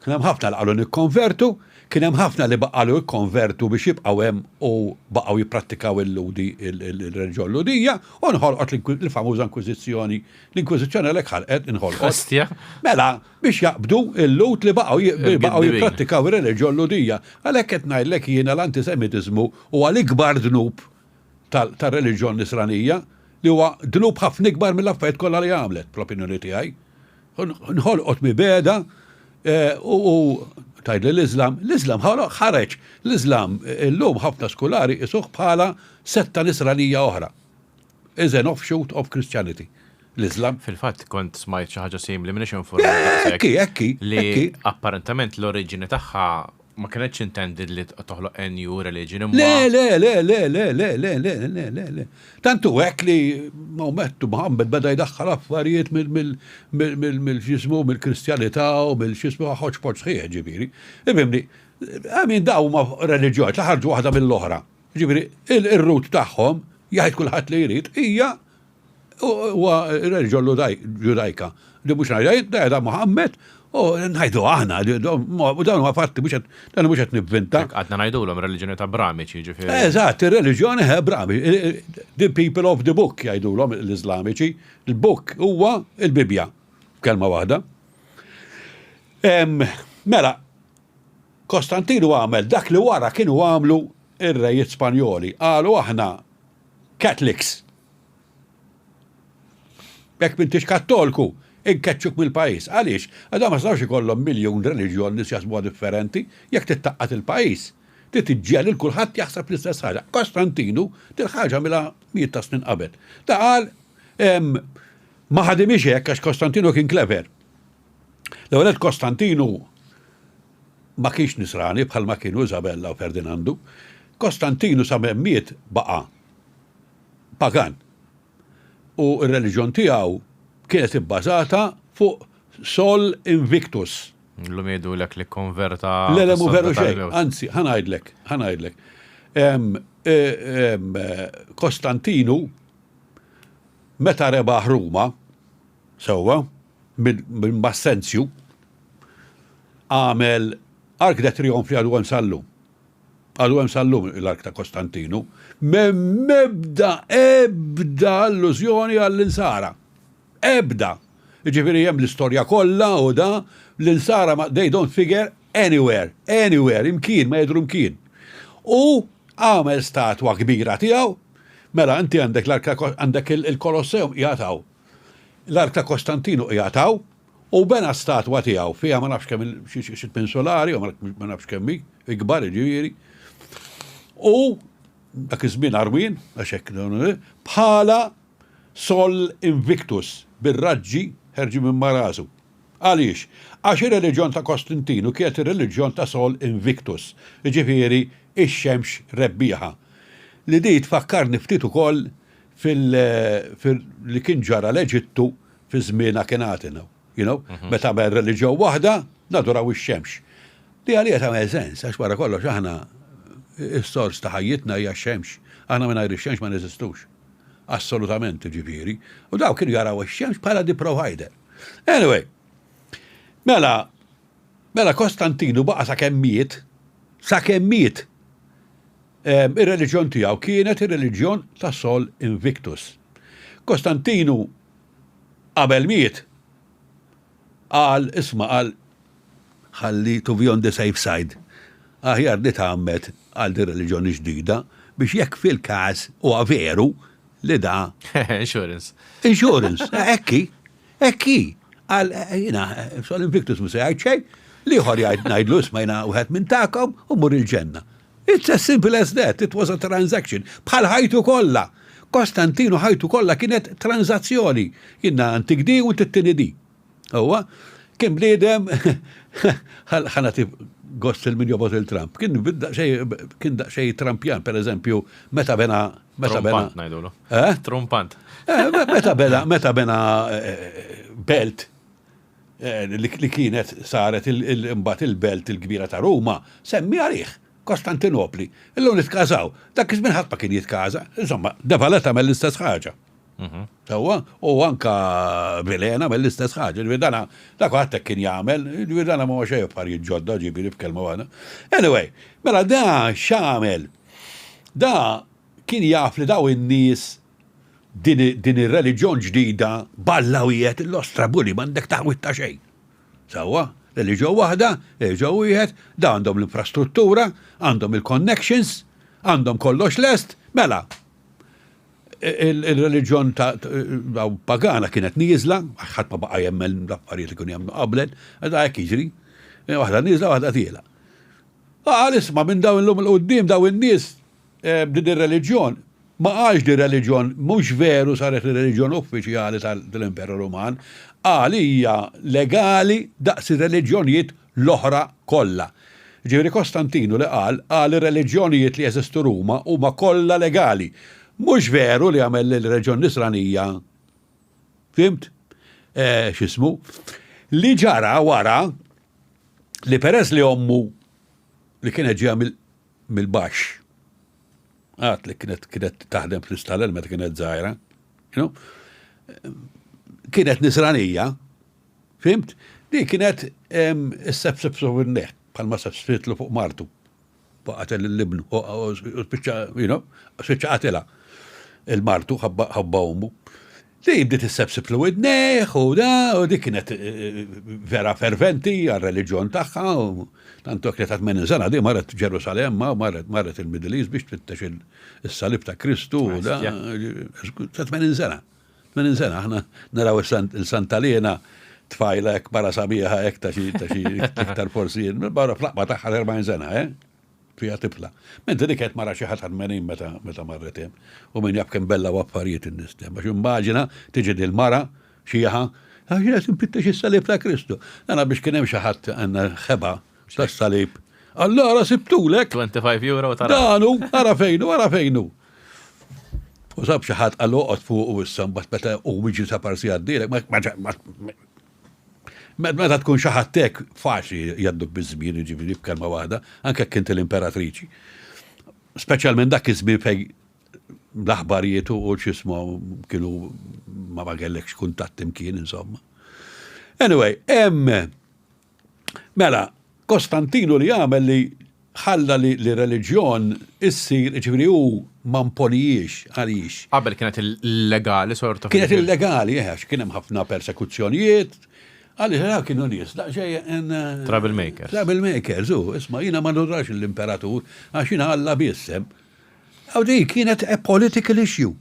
Kien hemm ħafna li qalu nikkonvertu, kien hemm ħafna li qalu ikkonvertu biex jibqgħu hemm u baqgħu jipprattikaw il-Lhudi, il-reliġjon Lhudija, u nħolqot l-famuża Inkwiżizzjoni. L-Inkwiżizzjoni għalhekk ħalqet, inħolqot. Ostja. Mela, biex jaqbdu l-Lhud li baqgħu baqgħu jipprattikaw ir-reliġjon Lhudija. Għalhekk qed ngħidlek jiena l-antisemitiżmu huwa l-ikbar dnub tar-reliġjon Nisranija, li huwa dnub ħafna ikbar mill-affarijiet kollha li għamlet, fl-opinjoni tiegħi. Nħolqot mibegħda u tgħidli l-Iżlam, l-Iżlam ħareġ, l-Iżlam illum ħafna skulari jqisuh bħala setta Nisranija oħra. Is an offshoot of Christianity. L-Iżlam. Fil-fatt kont smajt xi ħaġa simili m'iniex informat daqshekk. Ekki, ekki. Li apparentament l-oriġini tagħha Ma kinetx intended li toħloq a new religion imma. Le, le, le, le, le, le, le, le, le, le, le. Tant hu hekk li Mawmettu Muhammad beda jdaħħal affarijiet mill-x'jismu, mill-Kristjanità u mill-x'jismu hodgepodge sħiħ ġifieri. Ifhimni, I mean dawn huma reliġjonijiet li ħarġu waħda mill-oħra. Ġifieri, ir-root tagħhom, jgħid kulħadd li jrid, hija Huwa reliġjon Ġudajka. Li mhux ngħidha da da Muhammad u ngħidu aħna, u dawn huma fatti mhux dan mhux qed nivvinta. Għadna ngħidulhom reliġjoni ta' Abramiċi, ġifieri. Eżatt, ir-reliġjoni Abramiċi. The people of the book jgħidulhom l-Iżlamiċi. Il-book huwa il-Bibbja, kelma waħda. Mela, Kostantinu għamel dak li wara kienu għamlu ir-rejiet Spanjoli. Qalu aħna Catholics. Jekk m'intix Kattolku, inkeċċuk mill-pajjiż. Għaliex? Għax dawn ma setgħux ikollhom miljun reliġjon nies jaħsbuha differenti. Jekk trid tgħaqqad il-pajjiż, trid iġġiegħel lil kulħadd jaħseb l-istess ħaġa. Kostantinu dil-ħaġa għamilha mijiet ta' snin qabel. Da qal, ma ħadimhiex hekk għax Kostantinu kien clever. L-ewwel nett Kostantinu ma kienx Nisrani bħalma kienu Isabella u Ferdinandu. Kostantinu sa miet baqa' pagan u r-reliġjon tiegħu kienet ibbażata fuq Sol Invictus. Illum jgħidulek li kkonverta. Le, le, mhu veru xejn. Anzi, ħa ngħidlek, ħa ngħidlek. Kostantinu meta rebaħ Ruma, sewwa, minn Massenzju, għamel Arc de Triomphe li għadu hemm sal-lum. Għadu hemm sal-lum l-Ark ta' Kostantinu. M'hemm ebda, ebda allużjoni għall-Insara. Ebda! Jiġifieri hemm l-istorja kollha u da, l-Insara ma, they don't figure anywhere, anywhere, imkien, ma jidhru mkien. U għamel statwa kbira tiegħu, mela inti għandek l-Ark ta' għandek il-Kolosseum qiegħed hawn. L-Ark ta' Kostantinu qiegħed hawn, U bena statwa tiegħu fiha ma nafx kemm xi tmien solari, ma nafx kemm hi, ikbar jiġifieri. U dak iż-żmien għarwien, għax hekk bħala Sol Invictus bir-raġġi ħerġin minn ma' rasu. Għaliex? Għax ir-reliġjon ta' Kostintinu kienet ir-reliġjon ta' Sol Invictus, jiġifieri ix-xemx rebbieħa. Li di tfakkarni ftit ukoll fil li kien ġara l-Eġittu fi żmien Akhenaten, you know, mhm. meta għamel reliġjon waħda, naduraw ix-xemx. Li għalija tagħmel sens, għax wara kollox aħna is-sors ta' ħajjitna hija x-xemx. Aħna mingħajr ix-xemx ma neżistux. Assolutament, ġifieri. U daw kienu jaraw ix-xemx bħala di provider. Anyway, mela, mela Kostantinu baqa' sakemm miet, sakemm miet, ir-reliġjon tiegħu kienet ir-reliġjon ta' Sol Invictus. Kostantinu qabel miet, qal, isma' qal, ħalli to be on the safe side, aħjar nitgħammed għal din reliġjoni ġdida biex jekk fil-każ huwa veru li da. Insurance. Insurance, hekk hi, hekk hi. Qal jiena Sol Invictus mhu se jgħid xejn, l-ieħor jgħid ngħidlu isma' jiena wieħed minn tagħkom u mmur il-ġenna. It's as simple as that, it was a transaction. Bħal ħajtu kollha. Kostantinu ħajtu kollha kienet transazzjoni. Jien nagħtik di u inti ttini di. Huwa kien bniedem ħa nagħti gost il min jobgħod il-Trump. Kien kien daqsxejn Trumpjan, per eżempju, meta bena meta bena. Trumpant ngħidulu. Eh? Trumpant. Eh, meta bena meta bena eh, belt eh, li kienet saret imbagħad il-belt il-kbira ta' Ruma, semmi għalih. Kostantinopli. Illum nitkażaw. Dak iż-żmien ħadd ma kien jitkaża. Insomma, De Valetta għamel l-istess ħaġa. Mhm. Sewwa, u anka Vilhena għamel l-istess ħaġa. Ġifieri dana dak ħadd hekk kien jagħmel, ġifieri dana ma xejn affarijiet ġodda, ġifieri b'kelma waħda. Anyway, mela da x'għamel? Da kien jaf li daw in-nies din din ir-reliġjon ġdida balla wieħed l-ostra buli m'għandek taħwit ta' xejn. Sewwa, reliġjon waħda, reliġjon wieħed, da għandhom l-infrastruttura, għandhom il-connections, għandhom kollox lest, mela, Il-reliġjon ta' pagana kienet nieżla, ħadd ma baqa' jemmen l-affarijiet li kienu jemmnu qabel, da hekk jiġri. Waħda nieżla, waħda tiela. Qal isma' minn dawn illum il-quddiem dawn in-nies eh, din ir-reliġjon ma qalx di reliġjon mhux veru saret ir-reliġjon uffiċjali tal-Imperu Ruman, qal hija legali daqs ir-reliġjonijiet l-oħra kollha. Jiġifieri Kostantinu li qal, qal ir-reliġjonijiet li jeżistu Ruma huma kollha legali. Mhux veru li għamel lill-reliġjon Nisranija, fhimt? Eh, x'ismu? Li ġara wara li peress li ommu li kienet ġejja mill-baxx, għad li kienet kienet taħdem fl-istalel meta kienet żgħira, you know, kienet Nisranija, Fhimt? Din kienet issebseb fuq in-neħ, bħalma sebsbitlu fuq martu. Qatel lil ibnu, u spiċċa, you know, spiċċa qatilha il-martu ħabba ommu. Di bdiet issebsiblu widnejh u da, u dik kienet eh, vera ferventi għar-reliġjon tagħha, u tantu hekk li ta' 80 sena di marret Ġerusalemm, marret marret il-Middle East biex tfittex il-salib ta' Kristu u da, ta' 80 sena. 80 sena, aħna naraw il-Santa Liena tfajla hekk mara sabiħa hekk ta' xi ta' xi iktar forsi barra fl-aqwa tagħha 40 sena, eh? Fija tifla. Mentri dik qed mara xi ħadd 80 meta meta marret hemm. U min jaf kemm bella u affarijiet in-nies hemm. Għax immaġina tiġi dil-mara xieħa, għax qed infittex is-salib ta' Kristu. Għana biex kien hemm xi ħadd għandna ħeba tas-salib. Allora sibtulek. 25 euro tara. Danu, ara fejnu, ara fejnu. U sab xi ħadd qal oqgħod fuq u issa mbagħad meta u jiġi ta' parsi għaddilek, meta tkun xi ħadd hekk faċli jgħadduk biż-żmien, jiġifieri b'kelma waħda, anke jekk inti l-imperatriċi. Speċjalment dak iż-żmien fejn l-aħbarijiet u x'ismu kienu ma ma kellekx kuntatt imkien insomma. Anyway, hemm Mela, Kostantinu li għamel li ħalla li l-reliġjon issir, ġifieri hu ma mponijiex għaliex. Qabel kienet illegali sort of. Kienet illegali, eh, għax kien hemm ħafna persekuzzjonijiet. Għaliex dawn kienu nies daqsxejn. Troublemakers. Troublemakers, u isma' jiena ma nurax l-imperatur għax jiena Alla biss hemm. Aw di kienet a political issue.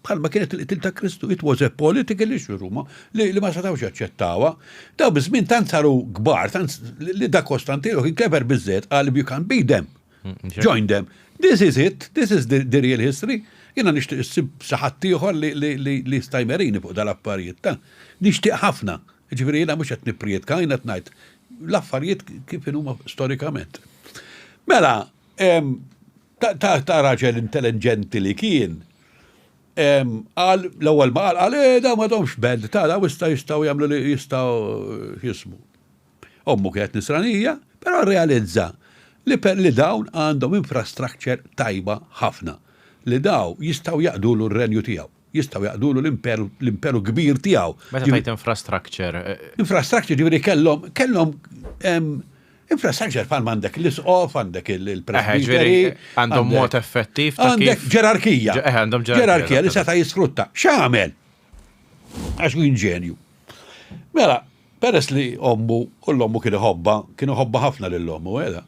Bħalma kienet il-qtil ta' Kristu, it was a political issue Ruma li, li ma setgħux jaċċettawha. Daw biż-żmien tant saru kbar, tant li da Kostantino kien clever biżżejjed qal if you can beat them, mm, join them. This is it, this is the, the real history. Jiena nixtieq issib xi ħadd ieħor li, li, li, li jista' jmerini fuq dal-affarijiet ta' nixtieq ħafna. Ġifieri jiena mhux qed nipprietka, jiena qed ngħid l-affarijiet kif huma storikament. Mela, Ta', ta', ta' raġel intelligenti li kien, qal, l-ewwel ma qal, qal, eh, daw m'għadhomx band, ta' daw issa jistgħu jagħmlu li jistgħu jismu. Ommu kienet nisranija, però rrealizza li per li dawn għandhom infrastructure tajba ħafna, li daw jistgħu jaqdulu r-renju tiegħu, jistgħu jaqdulu l-imperu, l-imperu kbir tiegħu. Meta tgħid infrastructure. Eh, infrastructure ġifieri kellhom kellhom Infrastructure bħal m'għandek l-isqof, għandek il-presbiteri. Għandhom mod effettiv ta' Għandek ġerarkija. Eh, għandhom ġerarkija li seta' jisfrutta. X'għamel? Għax hu inġenju. Mela, peress li ommu, u l-ommu kien iħobba, kien iħobba ħafna lil ommu, għeda.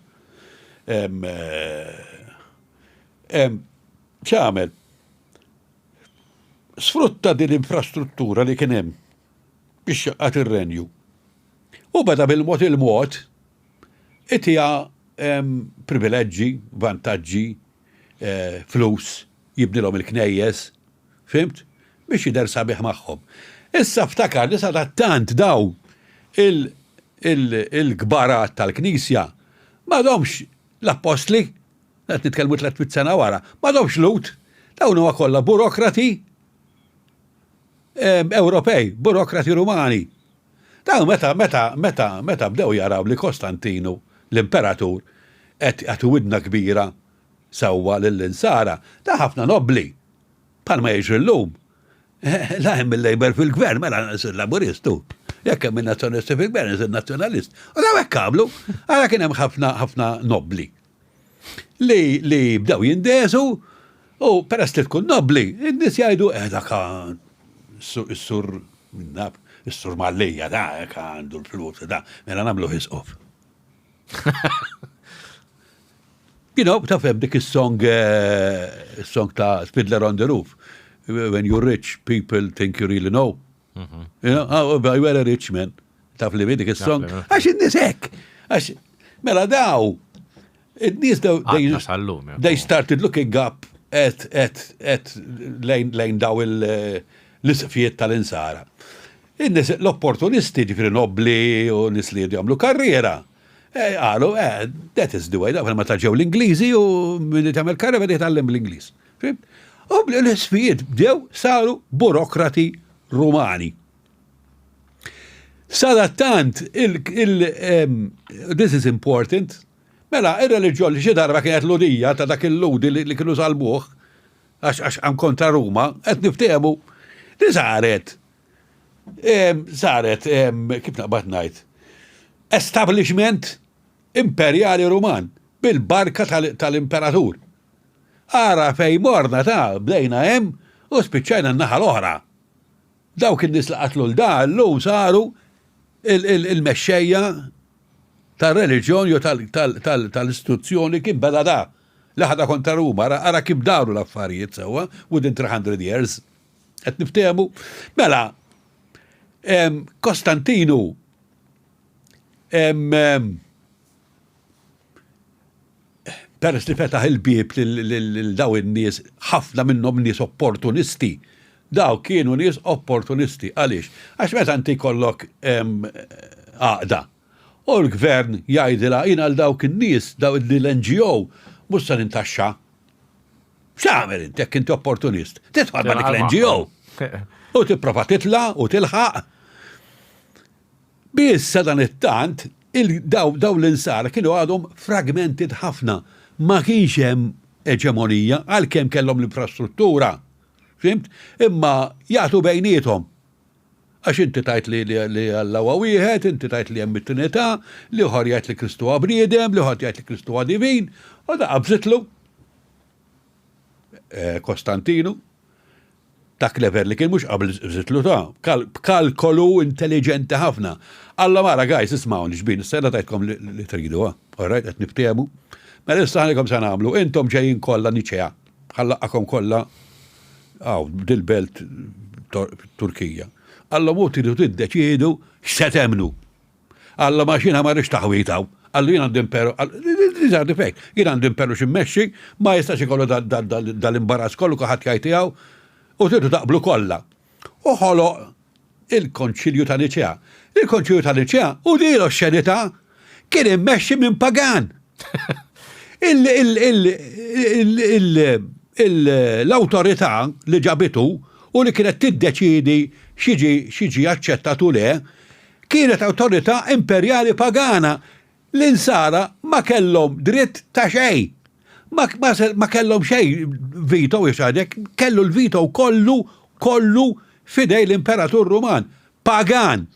Eh, x'għamel? Sfrutta din l-infrastruttura li kien hemm. biex jgħaqqad ir-renju. U beda bil-mod il-mod itiha privileġġi, vantaġġi, flus, jibnilhom il-knejjes, fhimt? Biex jidher sabiħ magħhom. Issa ftakar li sadattant dawn il-kbarat tal-Knisja m'għadhomx l-appostli, qed nitkellmu 300 sena wara, m'għadhomx Lhud, dawn huma kollha burokrati Ewropej, burokrati Rumani. Dawn meta meta meta meta bdew jaraw li Kostantinu, l-imperatur, qed jagħti widna kbira sewwa lill-Insara, ta' ħafna nobbli, bħalma jiġri llum. La hemm il-Labour fil-gvern, mela nsir Laburist hu. Jekk hemm in-Nazzjonalisti fil-gvern, nsir Nazzjonalist. U daw hekk għamlu, għara kien hemm ħafna ħafna nobbli li li bdew jindeżu u peress li tkun nobbli, in-nies jgħidu eh dak is-sur naf, is-sur Mallia da hekk għandu l-flus da, mela nagħmluh isqof. You know, taf hemm dik is-song eh, is-song ta' Fiddler on the Roof. When you're rich, people think you really know. Mhm. You know, oh, oh you are a rich man. Taf li dik is-song. Għax in-nies hekk. Għax mela daw in-nies daw they started looking up at at at lejn lejn daw eh, l-isqfijiet tal-insara. In-nies l-opportunisti ġifieri nobbli u nies li jagħmlu karriera. Eh, qalu, eh, that is the way, da meta ġew l-Ingliżi u min tagħmel karriera beda jitgħallem l-Ingliż. U l-isfijiet bdew saru burokrati Rumani. Sadattant, il, il, um, this is important, mela, il-reliġjon li xi darba kienet ludija ta' dak il-ludi li, li kienu salbuh, għax għax għam kontra Ruma, qed niftehmu, li saret, saret, kif naqbad ngħid, establishment imperjali Ruman bil-barka tal-imperatur. Ara fejn morna ta' bdejna hemm u spiċċajna n-naħa l-oħra. Dawk in-nies li qatlu 'l da llum saru il-mexxejja tar-reliġjon jew tal-istituzzjoni kif beda da li ħadha kontra Ruma. Ara kif daru l-affarijiet sewwa within 300 years. Qed niftehmu? Mela, Kostantinu peress li fetaħ il-bieb lil daw in-nies, ħafna minnhom nies opportunisti. Daw kienu nies opportunisti. Għaliex? Għax meta inti jkollok għaqda u l-gvern jgħidilha jien għal dawk in-nies, daw l-NGO, mhux se nintaxxa. X'tagħmel inti jekk inti opportunist? Tidħol ma' dik l-NGO. U tipprova titla' u tilħaq. Biss sadanittant, daw l-Insara kienu għadhom fragmented ħafna, ma kienx hemm eġemonija għalkemm kellhom l-infrastruttura. Fhimt? Imma jagħtu bejniethom. Għax inti tgħid li Alla huwa wieħed, inti tgħid li hemm it-Trinità, l-ieħor jgħid li Kristu huwa bniedem, l-ieħor jgħid li Kristu huwa divin, u da qabżitlu eh, Kostantinu Ta' clever li kien mhux qabżitlu ta' b'kalkolu intelliġenti ħafna. Alla mara guys ismgħuni xbin, issa jiena tajtkom li tridu, ha? All right, qed niftehmu? Mela issa ħanikom se nagħmlu, intom ġejjin kollha Niċea, ħallaqqakom kollha hawn dil-belt Turkija. Qallhom u tridu tiddeċiedu x'se temmnu. Qallu ma jiena ma rridx taħwid hawn. Qallu jien għandi imperu, these are the facts, jien għandi imperu x'immexxi, ma jistax ikollu dal-imbarazz kollu kulħadd jgħid tiegħu u tridu taqblu kollha. U ħoloq il-Konċilju ta' Niċea. Il-Konċilju ta' Niċea u din l-oxxenità kien immexxi minn pagan. L-awtorità li ġabitu u li kienet tiddeċiedi x'jiġi aċċettat u le, Kienet awtorità imperjali pagana. L-Insara ma kellhom dritt ta' xejn. Ma, ma, ma kellhom xejn veto jew xi ħaġa hekk, kellu l-veto kollu, kollu f'idej l-Imperatur Ruman, pagan.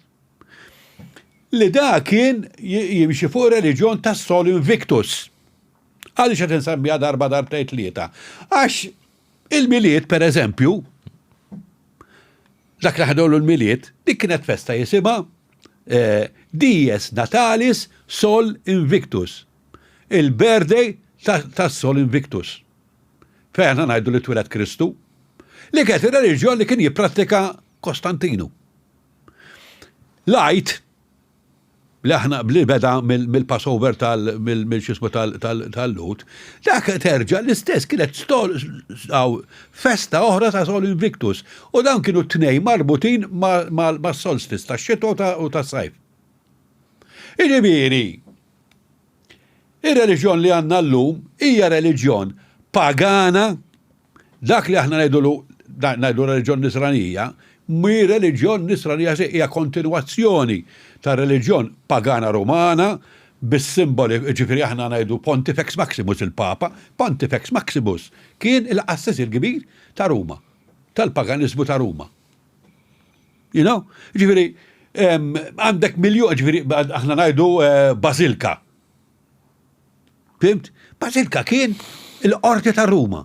Li da kien jimxi fuq ir-reliġjon tas-Sol Invictus. Għaliex qed insemmiha darba darbtejn tlieta? Għax il-Milied, per eżempju, Dak li ħadulu l-Milied, dik kienet festa jisimha Dies Natalis Sol Invictus, il-birthday tas-Sol Invictus. Fejn aħna ngħidu li twieled Kristu, li kienet ir-reliġjon li kien jipprattika Kostantinu. L-Għid li aħna li beda mill-Passover tal mill-xismu tal-Lhud, dak terġa' l-istess kienet festa oħra ta' Sol Invictus. U dawn kienu t-tnejn marbutin mas-solstice tax-xitwa u tas-sajf. Jiġifieri, ir-reliġjon li għandna llum hija reliġjon pagana Dak li aħna ngħidulu ngħidu reliġjon nisranija, mhi reliġjon nisranija xejn, hija kontinwazzjoni ta' reliġjon pagana Rumana bis-simboli, jiġifieri aħna ngħidu Pontifex Maximus il-Papa, Pontifex Maximus kien il-qassis il-kbir ta' Ruma, tal-paganiżmu ta' Ruma. You know? Jiġifieri għandek miljun, jiġifieri aħna ngħidu eh, bażilka. Fimt? Basilka kien il-qorti ta' Ruma.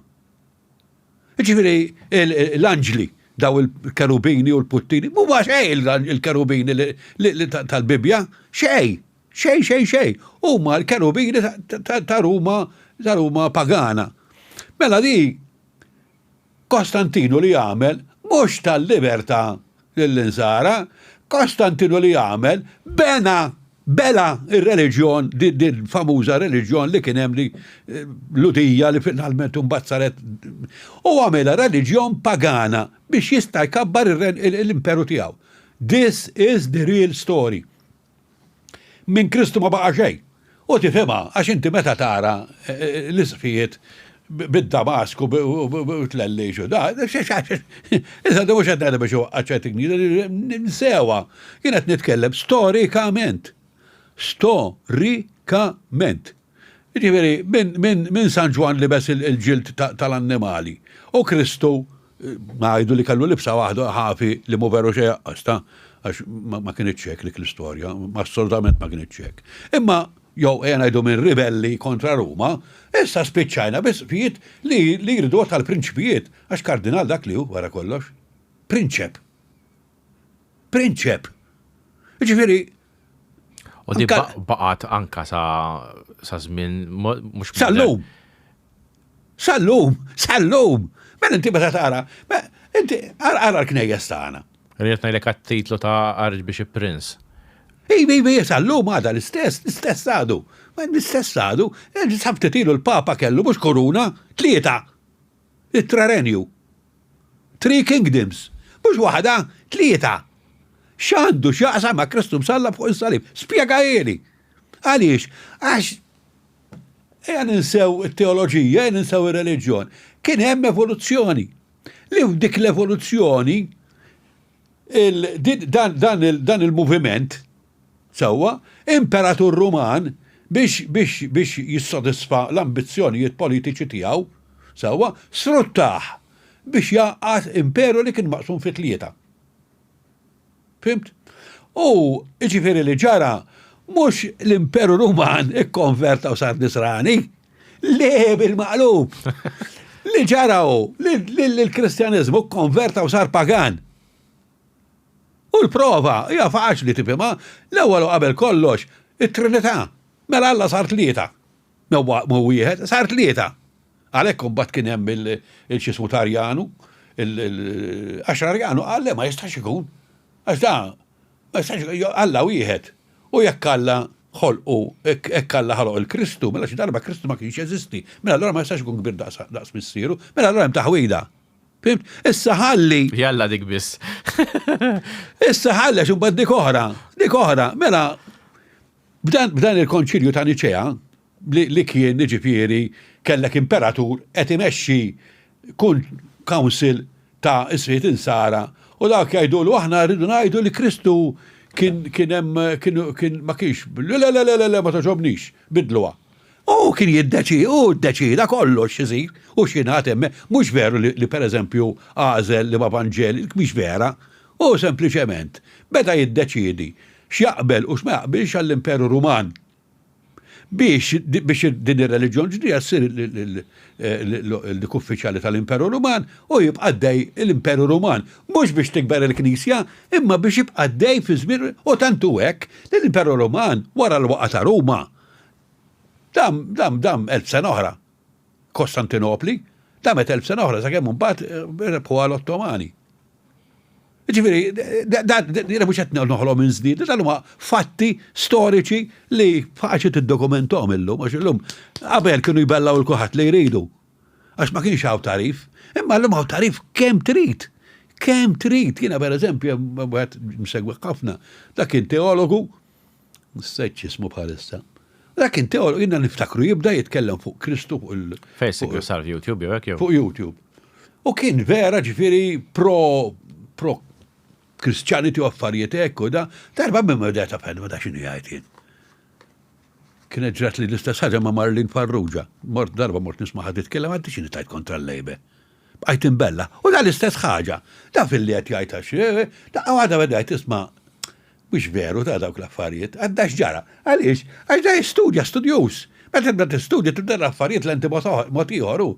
Ġifieri l-anġli daw il-kerubini u l-puttini, mhuma xejn il-kerubini tal-Bibbja, xejn, xejn, xejn, xejn. Huma l-kerubini ta' Ruma, ta' Ruma pagana. Mela di Kostantinu li għamel mhux tal-libertà lill-Insara, Kostantinu li għamel bena, bela' r-reliġjon, din famuża reliġjon li kien hemm li Lhudija li finalment imbagħad saret u għamilha reliġjon pagana biex jista' jkabbar l-imperu tiegħu. This is the real story. Minn Kristu ma baqa' xejn. U tifhimha għax inti meta tara l-isqfijiet bid-damask u tlellix u da, issa mhux qed ngħidha biex iwaqqgħet ċerti knisja, nsewha. Jien qed nitkellem storikament. Storikament. Jiġifieri minn San Ġwann libes il-ġild tal-annimali u Kristu ngħidu li kellu libsa waħda ħafi li mhu veru xejn aqqas ta' għax ma kinitx hekk dik l-istorja, assolutament ma kinitx hekk. Imma jew ejja ngħidu minn ribelli kontra Ruma, issa spiċċajna bi sqfijiet li jriduha tal-prinċpijiet għax kardinal dak li hu wara kollox. Prinċep. Prinċep. Jiġifieri U di baqgħet anka sa sa żmien mhux Sal-lum. Sal-lum, sal-lum. Mela inti meta tara, inti ara l-knejjes tagħna. Rrid ngħidlek għat-titlu ta' Archbishop Prince. Iva, iva, sal-lum għadha l-istess, l-istess għadu. L-istess għadu. Sa ftit ilu l-Papa kellu mhux kuruna, tlieta. It-tre renju. Three kingdoms. Mhux waħda, tlieta. X'għandu x'jaqsam ma' Kristu msallab fuq is-salib? Spjegahieli. Għaliex? Għax ejja ninsew it-teoloġija, ejja ninsew ir-reliġjon. Kien hemm evoluzzjoni. Li dik l-evoluzzjoni dan il-moviment sewwa, imperatur Ruman biex biex biex jissodisfa l-ambizzjonijiet politiċi tiegħu, sewwa, sfruttah biex jgħaqqad imperu li kien maqsum fi tlieta. Fhimt? U jiġifieri li ġara mhux l-Imperu Ruman ikkonverta u sar Nisrani, le bil-maqlub. Li ġara hu li l-Kristjaniżmu kkonverta u sar pagan. U l-prova hija faċli tifhimha, l-ewwel u qabel kollox, it-Trinità. Mela Alla sar tlieta. Mhu wieħed, sar tlieta. Għalhekk imbagħad kien hemm il-x'ismu ta' Arjanu, għax Arjanu qal le ma jistax ikun. Għax da ma jistax ikun, Alla wieħed. U jekk Alla ħolqu, hekk Alla ħoloq il-Kristu, mela xi darba Kristu ma kienx jeżisti. Mela allura ma jistax ikun kbir daqs missieru, mela allura hemm taħwida. Fimt? Issa ħalli. Jalla dik biss. Issa ħalli għax imbagħad dik oħra, dik oħra, mela b'dan il-konċilju ta' Niċea li kien jiġifieri kellek imperatur qed imexxi kun council ta' isriet insara u dak jgħidulu aħna rridu ngħidu li Kristu kien kien hemm kien ma kienx le le le le le ma togħġobnix bidluha. Hu kien jiddeċi, hu ddeċieda kollox x'isir u x'jingħad hemmhekk. Mhux veru li, li pereżempju għażel liema Vanġeli, dik mhix vera. Hu sempliċement beda jiddeċiedi x'jaqbel u x'ma jaqbilx għall-Imperu Ruman. Biex, biex din ir-reliġjon ġdida ssir dik uffiċjali tal-Imperu Ruman u jibqa' għaddej l-Imperu Ruman. Mhux biex tikber il-Knisja, imma biex jibqa' għaddej fi żmien u tant hu hekk li l-Imperu Ruman wara l-waqgħa ta' Ruma Dam, dam, dam 1000 sena oħra. Kostantinopli, damet 1000 sena oħra sakemm imbagħad eh, rebħuha l-Ottomani. Ġifieri, jiena mhux qed noħlom minn żnied, dan huma fatti storiċi li faċli tiddokumenthom illum, għax illum qabel kienu jbellaw il kulħadd li jridu. Għax ma kienx hawn tagħrif. Imma llum hawn tagħrif kemm trid. Kemm trid. Jiena pereżempju wieħed msegwi ħafna, dak kien teologu, nsejt x'ismu bħalissa. Dak kien teologu, jiena niftakru jibda jitkellem fuq Kristu fuq il. Fejn segwi sar YouTube jew hekk jew? Fuq YouTube. U kien vera ġifieri pro pro Christianity u affarijiet hekk u da, darba minn ma ta' ma da x'inhu jgħid jien. Kienet ġrat li l-istess ħaġa ma' Marlene Farrugia. Mort darba mort nisma' titkellem għaddi x'inhi tajt kontra l-lejbe. Bqajt imbella. U da l-istess ħaġa. Da fil-li qed jgħid għax, eh, daqqa waħda beda jgħid isma' Mhux veru ta' dawk l-affarijiet. Għadda x'ġara? Għaliex? Għax da jistudja, studjuż. Meta tibda tistudja tibda l-affarijiet lenti mod ieħor hu.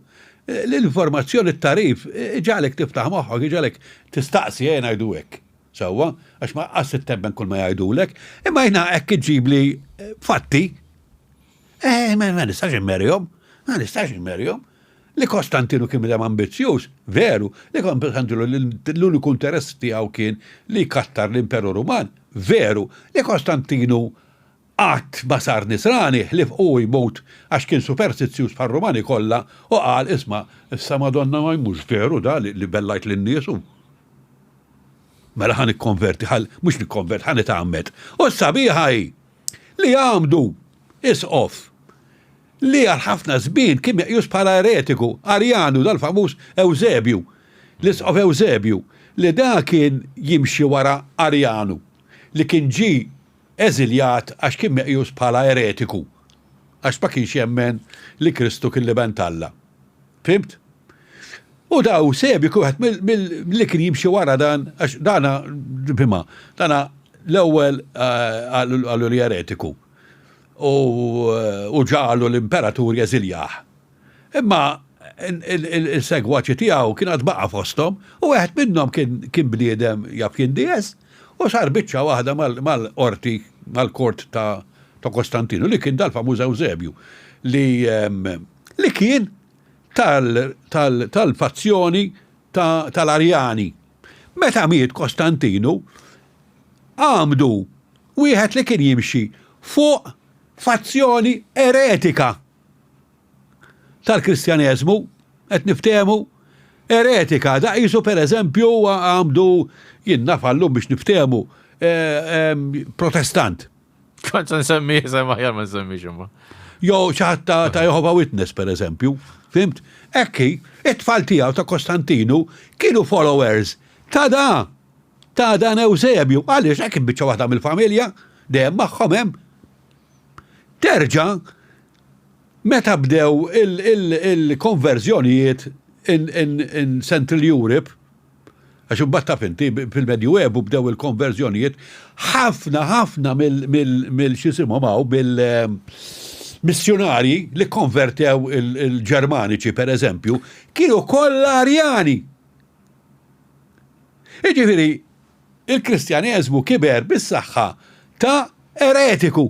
L-informazzjoni t-tagħrif iġagħlek tiftaħ moħħok, iġagħlek tistaqsi ejja ngħidu hekk. Sewwa, għax ma qas tittemmen kull ma jgħidulek, imma jiena hekk iġġibli fatti. Eh, ma nistax immerihom, ma nistax immerihom. Li Kostantinu kien bniedem ambizzjuż, veru, li Kostantinu l-uniku interess tiegħu kien li jkattar l-Imperu Ruman, veru, li Kostantinu qatt ma sar Nisrani ħlief hu jmut għax kien superstizzjuż bħar-Rumani kollha u qal isma' issa Madonna ma mhux veru da li bellajt lin-nies u mela ħa nikkonverti ħa mhux nikkonverti ħa nitgħammed. U s-sabiħa hi li għamdu isqof li għal ħafna żmien kien meqjus bħala eretiku, Arjanu, dal-famuż Ewżebju, l-Isqof Ewżebju, li da kien jimxi wara Arjanu, li kien ġie eżiljat għax kien meqjus bħala eretiku, għax ma kienx jemmen li Kristu kien l-Iben t'Alla. Fhimt? U da Ewsebju kien wieħed mill-li kien jimxi wara dan, għax dana, fhimha, dana l-ewwel qalu li eretiku. U ġagħlu l-imperatur jeżiljah. Imma il-segwaċi tiegħu kien għad baqa' fosthom u wieħed minnhom kien bniedem jaf kien dies u sar biċċa waħda mal-qorti, mal-kort ta' Kostantinu li kien dal-famuż Ewżebju li kien tal-fazzjoni tal-Arjani. Meta miet Kostantinu, għamdu wieħed li kien jimxi fuq fazzjoni eretika tal-Kristjaneżmu, qed niftehmu, eretika, da qisu pereżempju għamdu jien naf għallum biex niftehmu Protestant. Kont se nsemmi isem aħjar ma nsemmix imma. Jew xi ħadd ta' Jehovah Witness pereżempju, fimt? Hekk hi, it-tfal tiegħu ta' Kostantinu kienu followers ta' da ta' dan Ewsebju. Għaliex hekk kien biċċa waħda mill-familja, dejjem magħhom hemm. Terġa' meta bdew il-konverżjonijiet in Central Europe, għax imbagħad taf inti fil-Medjuevu bdew il-konverżjonijiet, ħafna ħafna mill-x'isimhom hawn mill-missjunarji li konvertew il-Ġermaniċi pereżempju, kienu kollha Arjani. Jiġifieri, il-Kristjaneżmu kiber bis-saħħa ta' eretiku.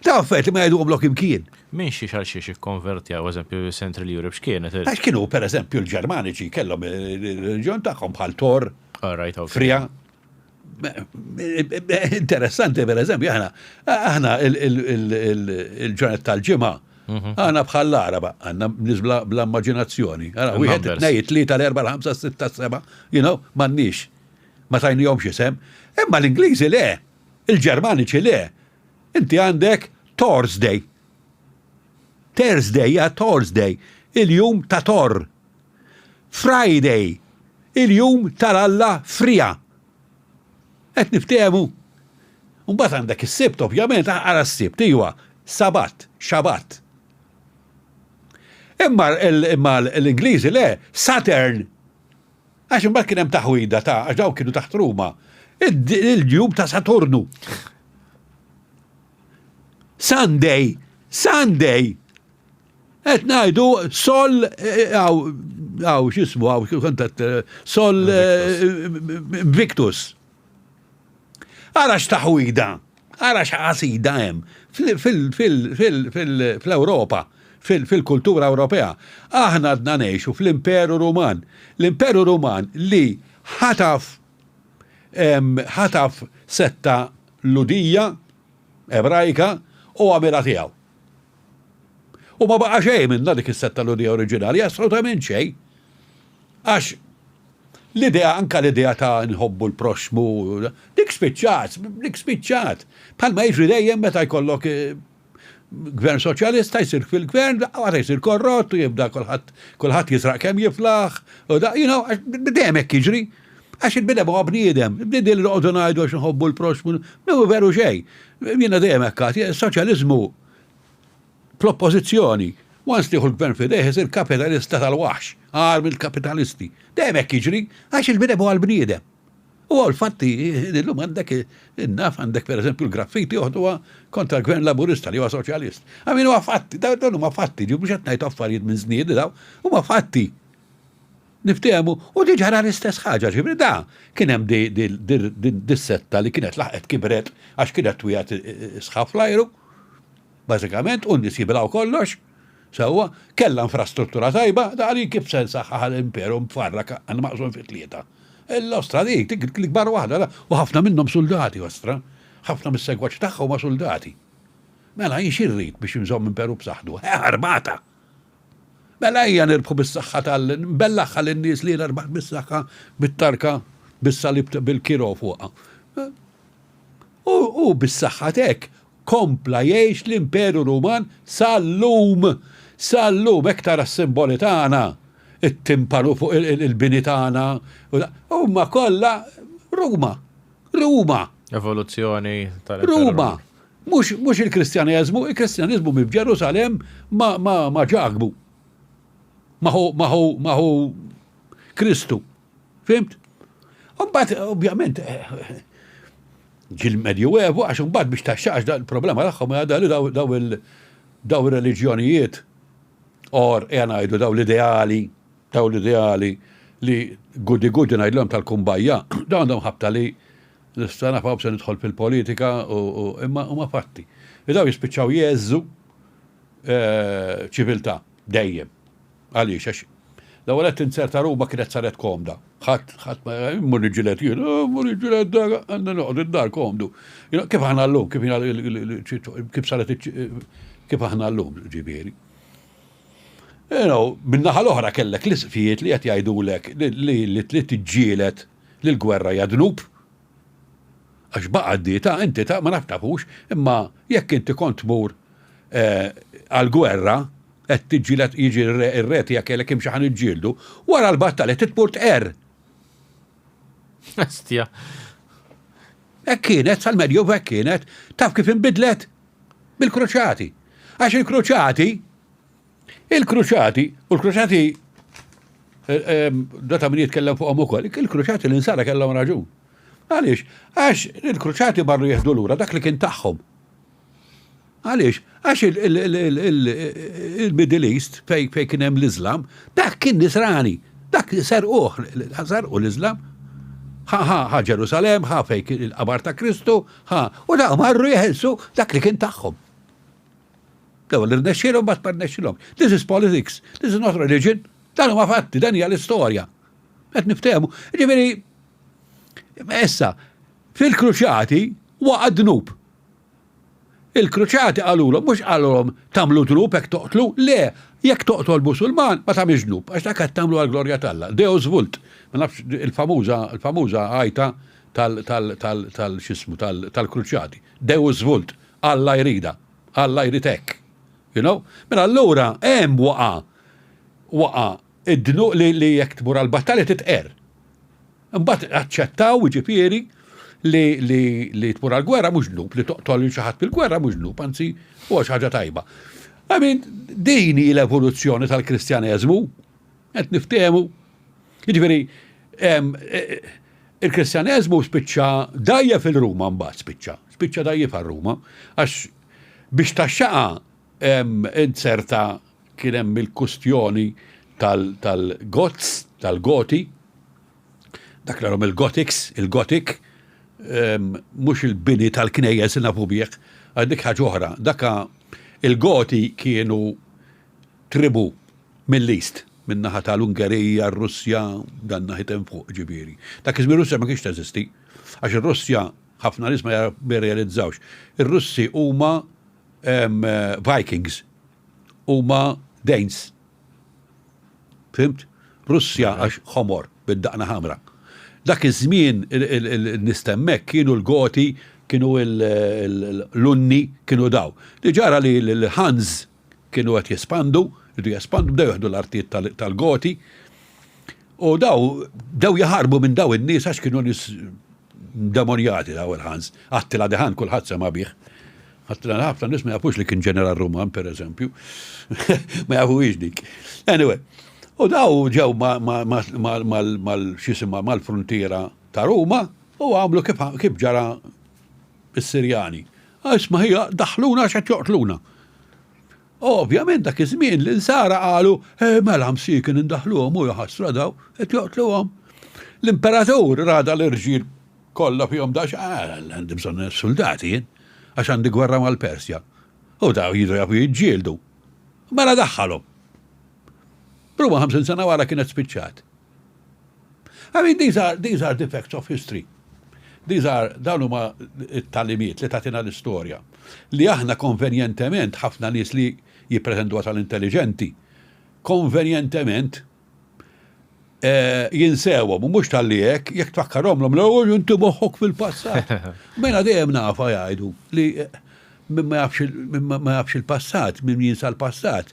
Ta' affarijiet li ma jgħiduhomlok imkien. Minn xiex għal xiex ikkonvertjaw, eżempju, Central Europe, x'kienet? Għax kienu, per eżempju, l-Ġermaniċi kellhom il-reliġjon tagħhom bħal Thor, Frija. Interessanti, per eżempju, aħna aħna il-ġranet tal-ġimgħa mhm. aħna bħal l-Araba, għandna nies bla immaġinazzjoni. Għana wieħed, tnej, tlieta, l-erba, l-ħamsa, sitta, seba, you know, m'għandniex. Ma tajnihomx isem. Imma l-Ingliżi le, il-Ġermaniċi le. Inti għandek Thursday. Thursday, ja Thursday, il-jum ta' Thor. Friday, il-jum tal-Alla Frija. Qed niftehmu? Mbagħad għandek is-Sibt ovvjament, ara s-Sibt, iwa, Sabat, Xabat. Imma l-Ingliżi le, Saturn. Għax imbagħad kien hemm taħwida ta' għax dawn kienu taħt Ruma. Il-jum ta' Saturnu. Sunday, Sunday. Qed ngħidu sol għaw x'ismu għaw kont sol Victus. Ara x'taħwida, ara x'qasida hemm fl-Ewropa, fil-kultura Ewropea. Aħna għadna ngħixu fl-Imperu Ruman. L-Imperu Ruman li Ħataf ħataf setta Lhudija, Ebrajka, u għamilha tiegħu. U ma baqa' xejn minnha dik is-setta Lhudija oriġinali, assolutament xejn. Għax l-idea, anke l-idea ta' nħobbu l-proxxmu, dik spiċċat, dik spiċċat. Bħalma jiġri dejjem meta jkollok gvern soċjalista jsir fil-gvern, daqqa waħda jsir korrott u jibda kulħadd kulħadd jisraq kemm jiflaħ, u da, you know, dejjem hekk jiġri. Għax il-bniedem huwa bniedem, il-bniedem li noqogħdu ngħidu għax nħobbu l-proxxmu, mhu veru xejn. Jiena dejjem hekk għad, is-soċjaliżmu fl-oppożizzjoni, once tieħu l-gvern f'idejh isir kapitalista tal-waħx, agħar mill-kapitalisti. Dejjem hekk jiġri, għax il-bniedem huwa l-bniedem. U għal fatti, illum għandek, naf għandek per eżempju l-graffiti joħduha kontra l-gvern laburista li huwa soċjalist. Għamin huwa fatti, dawn huma fatti, ġi mhux qed ngħid affarijiet minn żniedi daw, huma fatti. Niftehmu, u diġà ġara l-istess ħaġa, ġifieri da kien hemm dis-setta li kienet laħqet kibret għax kienet twiegħed sħab fl-ajru, bażikament, u n-nies jibilgħu kollox. Sewwa, kellha infrastruttura tajba, da għalin kif se nsaħħaħ l-imperu mfarrak għandna maqsum fi tlieta. L-ostra dik, dik l-ikbar waħda, u ħafna minnhom suldati ostra. Ħafna mis-segwaċi tagħha huma suldati. Mela jien xi rrid biex inżomm imperu b'saħħtu? Eh, armata! Mela ejja nirbħu bis-saħħa tal nbellaħħa lin-nies li jiena rbaħt bis-saħħa bit-tarka bis-salib bil-kiro fuqha. U bis-saħħa t'hekk Kompla jgħix l-Imperu Ruman sal-lum! Sal-lum, hekk tara s-simboli tagħna, it-timpanu fuq il-bini tagħna, huma kollha Ruma. Ruma! Evoluzzjoni tal-Imperu Ruman. Ruma! Mhux il-Kristjaneżmu, il-Kristjaneżmu minn Ġerusalemm ma' Ġakbu. Ma' hu Kristu. Fhimt? U mbagħad ovvjament ġie l-Medjuevu għax imbagħad biex taxxa għax il-problema tagħhom hija li daw il daw ir-reliġjonijiet or ejja ngħidu daw l-ideali daw l-ideali li gudi gudi ngħidlhom tal-kumbajja, dawn għandhom ħabta li nista' naf se nidħol fil-politika u imma huma fatti. Li daw jispiċċaw jgħeżżu eh, ċiviltà dejjem. Għaliex? Għax l-ewwel qed tinzerta Ruma kienet saret komda. Ħadd ħadd ma mmur niġġieled jien, oh, mmur niġġieled dak, għandna noqgħod id-dar komdu. Kif aħna llum, kif kif saret kif aħna llum, ġifieri. You know, min-naħa l-oħra kellek l-isqfijiet li qed jgħidulek li li tiġġieled li l-gwerra hija dnub. Għax baqa' d-dieta, inti ta' ma naf tafux, imma jekk inti kont tmur eh, għal-gwerra, qed tiġġieled jiġi r-re tiegħek jgħidlek imxi ħa niġġieldu, wara l-battalja trid tmur tqerr. Ostja. Hekk kienet, sal-Medjuevu hekk kienet, taf kif inbidlet? Bil-Kruċjati. Għax il-Kruċjati, il-Kruċjati, u l-Kruċjati eh, eh, da ta' min jitkellem fuqhom ukoll, il-Kruċjati l-insara kellhom raġun. Għaliex? Għax il-Kruċjati marru jieħdu lura dak li kien tagħhom. Għaliex? Għax il-Middle East fej kien hemm l-Islam, dak kien nisrani, dak serquh, serqu l-Islam. Ħa ħa ħa Ġerusalem, ħa fej il-qabar ta' Kristu, ħa, u dak marru jeħilsu dak li kien tagħhom. L-ewwel irnexxielhom mbagħad ma rnexxielhom. This is politics, this is not religion. Dan huma fatti, dan hija l-istorja. Qed niftehmu. Ġifieri, issa, fil-kruċjati waqa' dnub. Il-Kruċjati qalulhom, mhux qalulhom tagħmlu dnub hekk toqtlu, le, jekk toqtol Musulman ma tagħmilx dnub, għax dak qed tagħmlu għall-glorja t'Alla. Deus vult. Ma nafx il-famuża il-famuża għajta tal tal tal tal x'ismu tal tal-Kruċjati. Deus vult. Alla jridha. Alla jrid hekk. You know? Mela allura hemm waqa' waqa' id-dnub li li jekk tmur għall-battalja titqerr. Imbagħad aċċettaw, jiġifieri, li li li tmur għall-gwerra mhux dnub, li toqtol lil xi ħadd fil-gwerra mhux dnub, anzi huwa xi ħaġa tajba. I mean, din hi l-evoluzzjoni tal-Kristjaneżmu, qed niftehmu. Jiġifieri, e, e, il-Kristjaneżmu spiċċa dajjef il-Ruma mbagħad spiċċa, spiċċa dajjef għar-Ruma, għax biex taxxaqa inzerta Kien hemm il-kustjoni tal-Goths, tal-Goti, dak l il-Gothics, il-Gothic, mhux il-bini tal-knejjes li nafu bih, għal dik ħaġa oħra. Daka il-Goti kienu tribu mill-East, Min-naħa tal-Ungerija, r-Russja, dan naħiet hemm fuq, ġifieri. Dak iż-żmien Russja ma kienx teżisti. Għax ir-Russja, ħafna nies ma jirrealizzawx, ir-Russi huma Vikings, huma Danes. Fhimt? Russja għax ħomor bid-daqna ħamra. Dak iż-żmien in-nies t'hemmhekk kienu l-Goti, kienu l-Unni, kienu daw. Li ġara li l-Huns kienu qed jespandu, riedu jespandu, bdew jieħdu l-artijiet tal-Goti. U daw bdew jaħarbu minn daw in-nies għax kienu nies demonjati daw il-Huns. Attila the Hun kulħadd sema' bih. Attila ħafna nies ma jafux li kien ġeneral Ruman pereżempju. Ma jafuhiex dik. Anyway, u daw ġew mal x'isimha mal-fruntiera ta' Ruma u għamlu kif ġara is-Sirjani. Isma' ħija daħħluna għax qed joqtluna. U ovvjament dak iż-żmien l-Insara qalu, eh mela msiekin indaħħluhom u jaħasra daw qed joqtluhom. L-imperatur ra dal-irġiel kollha fihom dax, ah, għandi bżonn soldati jien, għax għandi gwerra mal-Persja. U daw jidhru jafu jiġġieldu. Mela daħħalhom. Ruma 50 sena wara kienet spiċċat. I mean, these are, these are the facts of history. These are, dawn huma t-tagħlimiet li tagħtina l-istorja. Li aħna konvenjentement, ħafna nies li jippretenduha tal-intelliġenti, konvenjentement eh, jinsewhom u mhux talli hekk, jekk tfakkarhomlhom l-ewwel inti moħħok fil-passat. Mela dejjem nafa jgħidu li eh, min ma jafx il-passat, min jinsa l-passat,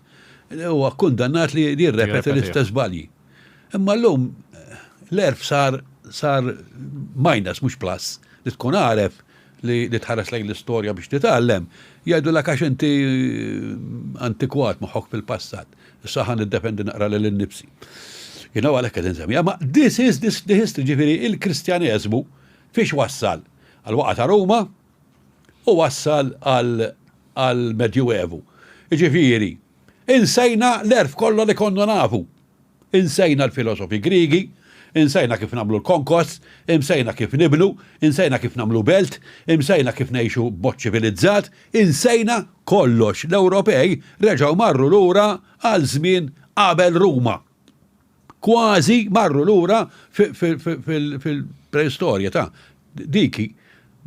huwa kundannat li jirrepeti l-istess żbalji. Imma llum l-għerf sar sar minus mhux plus. Li tkun għaref li tħares lejn l-istorja biex titgħallem, jgħidulek għax inti antikwat moħħok fil-passat. Issa ħa niddefendi naqra lili nnifsi. You know għalhekk qed insemmi. Ma this is this the history, ġifieri il-Kristjaneżmu fiex wassal? Għal waqa' ta' Ruma u wassal għall-Medjuevu. Jiġifieri, Insejna l-għerf kollha li konna nafu. Insejna l-filosofi Griegi, insejna kif nagħmlu l-konkos, insejna kif nibnu, insejna kif nagħmlu belt, insejna kif ngħixu b'mod ċivilizzat, insejna kollox. L-Ewropej reġgħu marru lura għal żmien qabel Ruma. Kważi marru lura fil-preistorja ta' dik hi.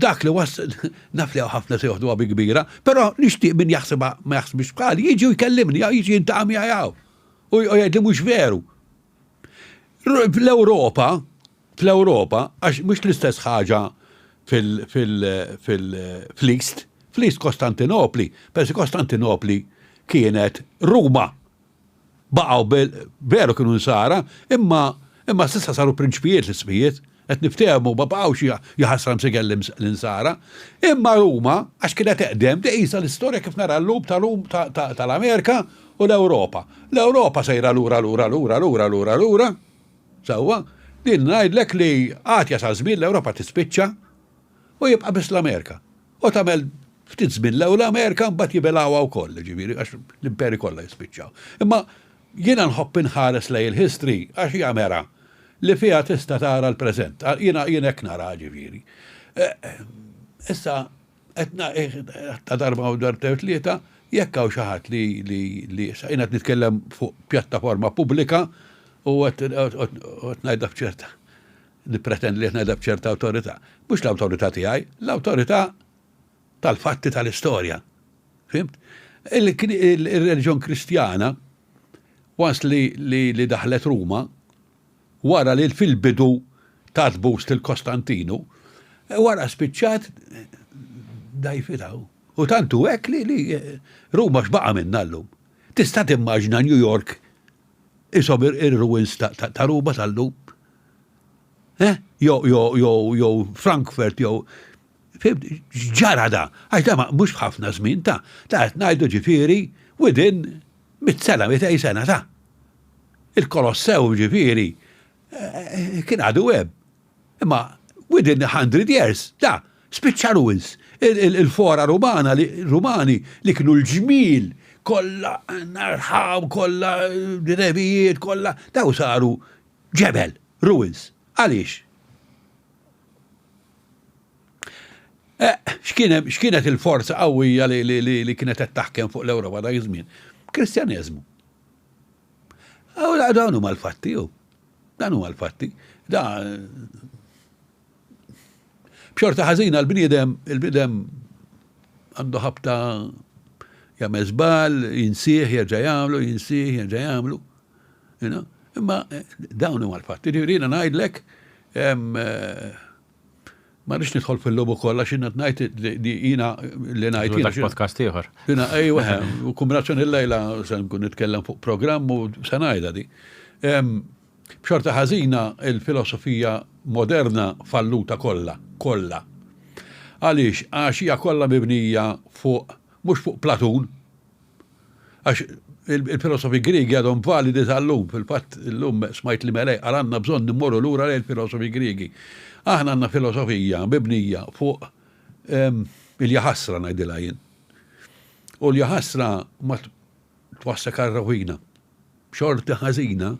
Dak li wassal, naf li hawn ħafna se joħduha bi kbira, però nixtieq min jaħsibha ma jaħsibx bħali jiġi u jkellimni, jiġi jiltaqa' miegħi hawn u jgħidli mhux veru. Fl-Ewropa, fl-Ewropa, għax mhux l-istess ħaġa fil-East, fl-East Kostantinopli, peress Kostantinopli kienet Ruma. Baqgħu bil, veru kienu Nsara, imma imma s'issa saru prinċpijiet l-ismijiet, qed niftehmu, ma baqgħux jaħasra msiken l-Insara. Imma Ruma, għax kienet eqdem, di qisha l-istorja kif nara llum ta' Rum tal-Amerika u l-Ewropa. L-Ewropa sejra lura lura lura lura lura lura, sewwa, din ngħidlek li għad jasal żmien l-Ewropa tispiċċa u jibqa' biss l-Amerika. U tagħmel ftit żmien l-ewwel Amerika mbagħad jibilgħuha wkoll, jiġifieri għax l-imperi kollha jispiċċaw. Imma jiena nħobb inħares lejn il-history għax hija mera li fiha tista' tara l-preżent. Jiena jien hekk naraha ġifieri. Issa qed ta' darba u darbtejn u tlieta jekk hawn xi ħadd li li li issa jiena qed nitkellem fuq pjattaforma pubblika u qed ngħidha b'ċerta Nippretendi li qed ngħidha b'ċerta awtorità. Mhux l-awtorità tiegħi, l-awtorità tal-fatti tal-istorja. Fhimt? Il-reliġjon Kristjana, once li, li, li daħlet Ruma, wara li fil-bidu tat boost lil Kostantinu, wara spiċċat dgħajfitha. U tant hu hekk li, li Ruma x'baqa' minnha llum? Tista' timmaġina New York Ishom ir-ruins ta' Ruma tal-lum. Eh? Jew jew jew jew Frankfurt jew ġara da, għax da mhux f'ħafna żmien ta' ta' qed ngħidu ġifieri within mit sena, mitej sena ta'. Il-Kolossew ġifieri eh, kien għadu hemm. Imma within 100 years, da, spiċċa ruins. Il-fora Rumana li Rumani li kienu l-ġmiel kollha narħaw, kollha revijiet, kollha daw saru ġebel, ruins. Għaliex? Eh, x'kienet il-forza qawwija li kienet qed taħkem fuq l-Ewropa dak iż-żmien? Kristjaneżmu. Dawn huma l-fatti, hu. Dan huma l-fatti. Da B'xorta ħażina l-bniedem, il-bniedem għandu ħabta jagħmel żball, jinsih, jerġa' jagħmlu, jinsih, jerġa' jagħmlu. Imma eh, dawn huma l-fatti. Ġifieri jiena ngħidlek eh, ma rridx nidħol fil-lum ukoll għax jiena ngħid li jiena li ngħid jiena. Podcast ieħor. Jiena ejwa, u kombinazzjoni l-lejla se nkun nitkellem fuq programm u se ngħidha di. B'xorta ħażina il-filosofija moderna falluta kollha, kollha. Għaliex? Għax hija kollha mibnija fuq, mhux fuq Platun, għax il-filosofi Griegi għadhom validi sal-lum, fil-fatt illum smajt li Melej qal għandna bżonn immorru lura lejn il-filosofi Griegi. Aħna għandna filosofija mibnija fuq il-jaħasra ngħidilha jien. U l-jaħasra ma twassek għar-rovina. B'xorti ħażina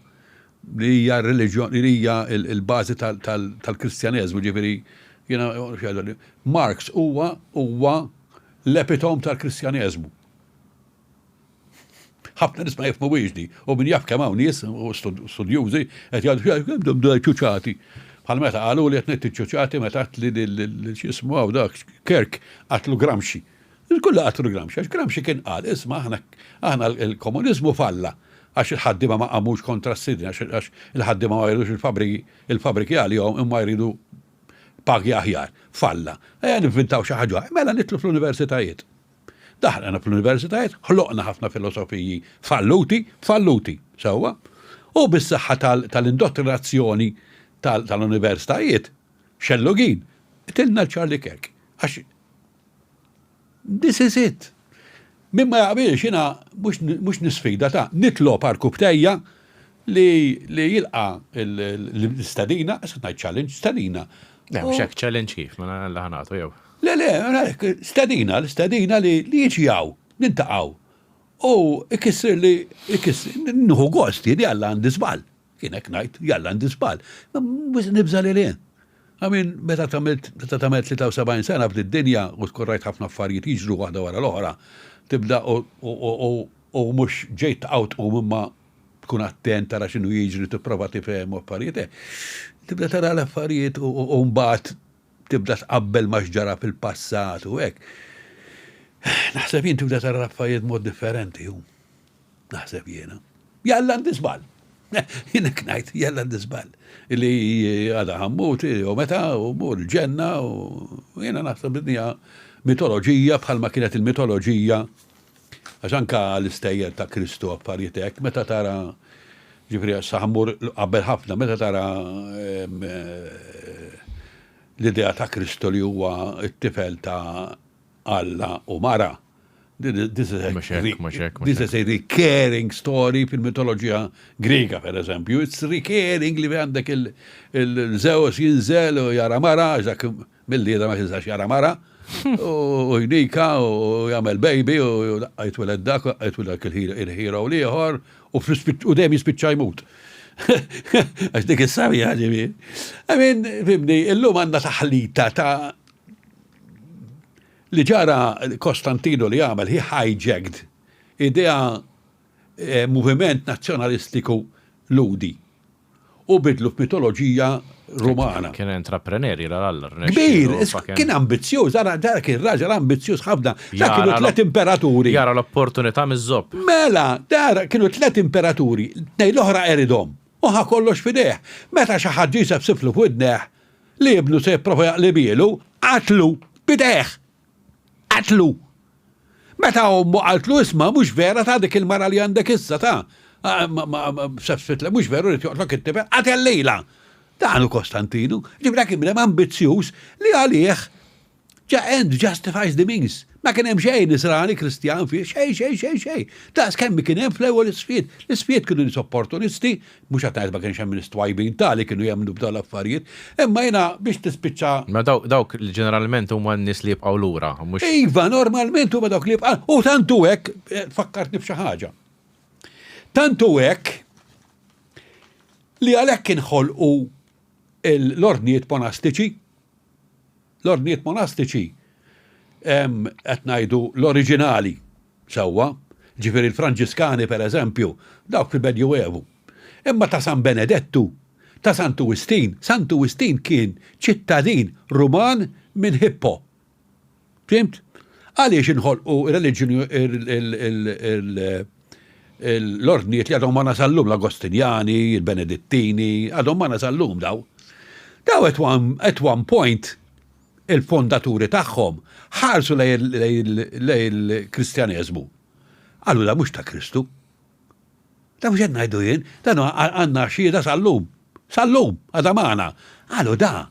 li hija r-reliġjon li hija l-bażi tal-Kristjaneżmu, ġifieri jiena Marx huwa huwa l-epitom tal-Kristjaneżmu. Ħafna nies ma jifhmuhiex di, u min jaf kemm hawn nies u studjużi qed jgħidu ċuċati. Bħal meta qalu li qed ngħid iċ-ċuċati meta għedt li x'ismu hawn dak Kirk qatlu Gramsci. Il-kull qatlu Gramsci, għax Gramsci kien qal, isma' aħna aħna l-komuniżmu falla għax il-ħaddiema ma qamux kontra s-sidien, għax il-ħaddiema ma jridux il-fabbriki il-fabbriki għalihom imma jridu pagi aħjar. Falla. Ejja nivvintaw xi ħaġa oħra. Mela nidħlu fl-universitajiet. Daħlna fl-universitajiet, ħloqna ħafna filosofiji falluti, falluti, sewwa, u bis-saħħa tal-indottrinazzjoni tal-universitajiet, xellugin, qtilna l-Charlie Kirk. Għax This is it. Min ma jaqbilx jiena mhux nisfida ta' nitlob għarkupptejja li li jilqa' l-istedina, issa ngħid challenge, stedina. Le, mhux hekk challenge kif, mela la ħa nagħtu jew. Le, le, stedina, l-istedina li jiġi hawn, nintaqgħu. U ikissirli, nieħu gost jien jalla għandi żball. Jien hekk ngħid, jalla għandi żball. Nibża' li le. I mean, meta tagħmel meta tagħmel 73 sena f'did-dinja u tkun rajt ħafna affarijiet jiġru waħda wara l-oħra, tibda u u u mhux ġejt taqgħu tqum imma tkun attent tara x'inhu jiġri tipprova tifhem u affarijiet hekk. Tibda tara l-affarijiet u mbagħad tibda tqabbel ma' x'ġara fil-passat u hekk. Naħseb jien tibda tara l-affarijiet b'mod differenti hu. Naħseb jiena. Jalla għandi żball. Jien hekk ngħid, jalla għandi żball. Li għada ħammut, u meta, u mur il-ġenna, u jiena naħseb li hija mitoloġija bħalma kienet il-mitoloġija għax anka l-istejjer ta' Kristu affarijiet hekk, meta tara ġifieri sa ħammur qabel ħafna, meta tara eh, l-idea ta' Kristu li huwa t-tifel ta' Alla u mara. This is a, this is a recurring story fil-mitoloġija Griega, per eżempju. It's recurring li għandek il-Zeus jinżel u jara mara, dak mill-lieda ma jinżax jara mara, u jnika u jagħmel baby u jitweled dak, jitweled il-hero l-ieħor, u dejjem jispiċċa jmut. Għax dik is-sabja ġifieri. I mean, fimni, illum għandna taħlita ta' Li ġara Kostantinu li għamel, he hijacked idea eh, moviment nazzjonalistiku Lhudi u bidlu f'mitoloġija Rumana. Kien intrapreneri l-Alla. Kbir, kien ambizzjuż, ara dak kien raġel ambizzjuż ħafna. Dak kienu tlet imperaturi. Jara l-opportunità miż-żobb. Mela, dar kienu tlet imperaturi, tnej l-oħra eridhom. U ħa kollox f'idejh. Meta xi ħadd ġie jsefsiflu f'widnejh li ibnu se jipprova jaqlibielu, qatlu b'idejh! Qatlu! Meta ommu qaltlu isma' mhux vera ta' dik il-mara li għandek issa ta' sefsfitlek mhux veru rrid joqtlok it-tifel, qatel lilha! Dan hu Kostantinu. Ġifieri dak kien bniedem ambizzjuż li għalih The end justifies the means. Ma kien hemm xejn Nisrani, Kristjan fih, xejn, xejn, xejn, xejn. Daqs kemm kien hemm fl-ewwel isqfijiet. L-isqfijiet kienu nies opportunisti, mhux qed ngħid ma kienx hemm nies twajbin ta' li kienu jemmnu b'dawn l-affarijiet, imma jiena biex tispiċċa. Ma dawk li ġeneralment huma n-nies li jibqgħu lura, mhux. Iva, normalment huma dawk li jibqgħu, u tant hu hekk, fakkartni f'xi ħaġa. Tant hu hekk li għalhekk inħolqu l-ordnijiet monastiċi. L-ordnijiet monastiċi qed ngħidu l-oriġinali sewwa, ġifieri l-Franġiskani pereżempju, dawk fil-Medjuevu. Imma ta' San Benedettu, ta' Santu Wistin, Santu Wistin kien ċittadin Ruman minn Hippo. Fhimt? Għaliex inħolqu reliġjoni l-ordnijiet li għadhom magħna sal-lum, l-Agostinjani, il-Benedittini, għadhom magħna sal-lum daw. Daw at one, at one point il-fondaturi tagħhom ħarsu lejn il-Kristjaneżmu. Qalu da mhux ta' Kristu. Da mhux qed ngħidu jien, dan għandna xhieda sal-lum. Sal-lum, għadha magħna. Qalu da,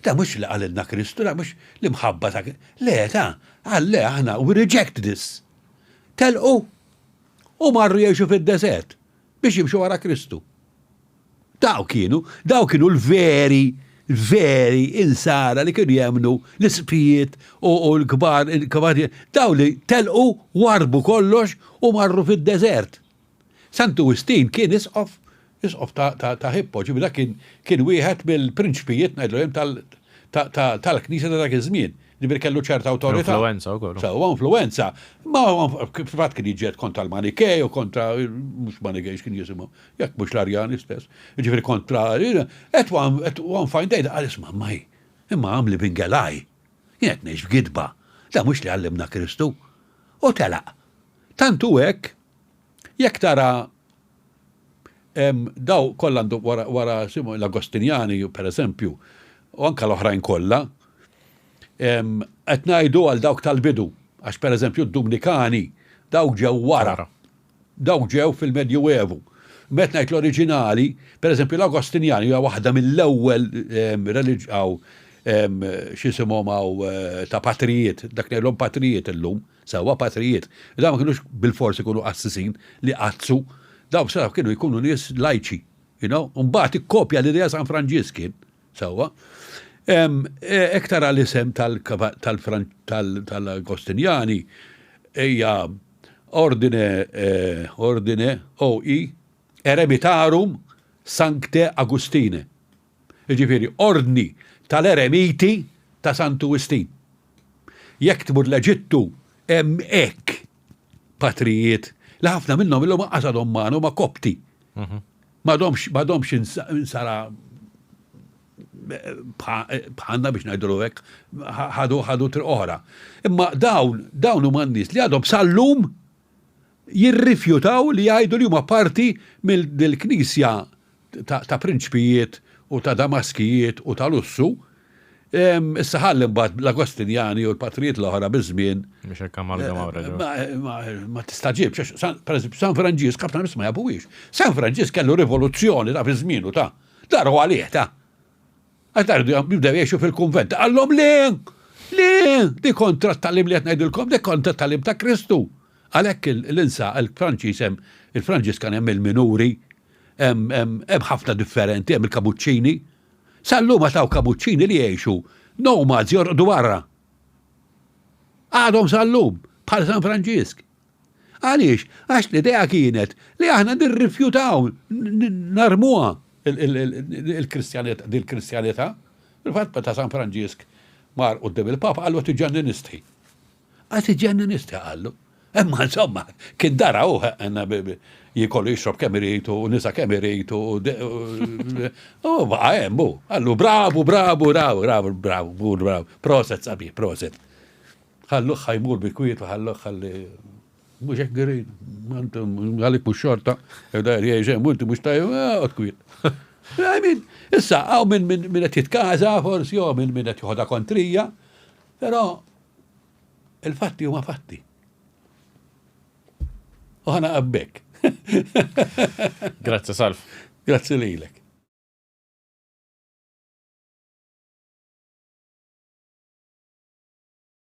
da mhux li qalilna Kristu, da mhux l-imħabba ta' Le, ta, qal le aħna we reject this. Telqu u marru jgħixu fid-deżert biex jimxu wara Kristu. Daw kienu, daw kienu l-veri, veri insara li kienu jemmnu l-isqfijiet u l-kbar, daw li telqu warbu kollox u marru fid-deżert. Santu Wistin kien isqof, isqof ta' Hippo, ġifieri dak kien kien wieħed mill-prinċpijiet ngħidlu jien tal-Knisja ta' dak iż-żmien. Ġifieri kellu ċerta awtorità. Influwenza wkoll. Sewwa influwenza. Ma fil-fatt kien jiġġieled kontra l-Manikej u kontra mhux Manikej x'kien jisimhom. Jekk mhux l-Arjani stess. Jiġifieri kontra, at one, at one fine day qal isma' imma hi, imma I'm living a lie. Jien qed ngħix f'gidba. Dan mhux li għallimna Kristu. U telaq. Tant hu hekk, jekk tara daw kollha għandu wara, wara l-Agostinjani, per eżempju, u anke l-oħrajn kollha, qed ngħidu għal dawk tal-bidu, għax per eżempju d-Dumnikani dawk ġew wara. Dawk ġew fil-Medjuevu. Meta ngħid l-oriġinali, pereżempju l-Agostinjani hija waħda mill-ewwel reliġ x'isimhom hawn ta' patrijiet, dak ngħidilhom patrijiet illum, sewwa patrijiet. Dawn ma kinux bilfors ikunu qassisin li qaddsu, dawn b'sebgħa kienu jkunu nies lajċi, you know, u mbagħad ikkopja l-idea San Franġisk kien, sewwa. Hekk tara l-isem tal-Agostinjani hija Ordine, Ordine, OE, Eremitarum Sancte Augustine. Jiġifieri Ordni tal-Eremiti ta' Santu Wistin. Jekk tmur l-Eġittu hemm hekk patrijiet li ħafna minnhom illum anqas għadhom magħna huma Kopti. M'għadhomx m'għadhomx insara bħalna biex ngħidulu hekk, ħadu ħadu triq oħra. Imma dawn dawn huma n-nies li għadhom sal-lum jirrifjutaw li jgħidu li huma parti mill-knisja ta' prinċpijiet u ta' damaskijiet u ta' lussu. Issa ħalli mbagħad l-Agostinjani u l-patrijiet l-oħra biż-żmien. Biex hekk amalgamaw reġgħu. Ma tistaġibx, pereżempju San Franġisk ħafna nies ma jafuhiex. San Franġisk kellu rivoluzzjoni ta' fi żmienu ta'. Daru għalih ta'. Għax daru jibdew jgħixu fil-kunvent. Qallhom le! Le! Di kontra t-tagħlim li qed ngħidilkom, di kontra t-tagħlim ta' Kristu. Għalhekk l-insa, il-Franċiż hemm, il-Franġiskan hemm il-minuri, hemm ħafna differenti, hemm il-kabuċċini. Sal-lum għad hawn kabuċċini li jgħixu nomads jorqdu barra. Għadhom sal-lum, bħal San Franġisk. Għaliex? Għax l-idea kienet li aħna nirrifjutaw, narmuha il-Kristjanità, dil-Kristjanità. Fil-fatt meta San Franġisk mar quddiem il-Papa qallu qed iġġenni nistħi. Qed iġġenni nistħi qallu. Imma insomma, kien dara hu jikollu jixrob kemm irid u nisa kemm irid u baqa' hemm hu. Qallu bravu, bravu, bravu, bravu, bravu, bravu, proset sabiħ, proset. Ħalluh ħa jmur bi kwiet u ħalluh ħalli mhux hekk irid, għalik mhux xorta, jgħix hemm inti mhux tajjeb, eh, oqgħod kwiet. I mean, issa hawn min min min qed jitkaża forsi jew min min qed joħodha kontrija, però il-fatti huma fatti. U ħana qabbek. Grazzi Salv. Grazzi lilek.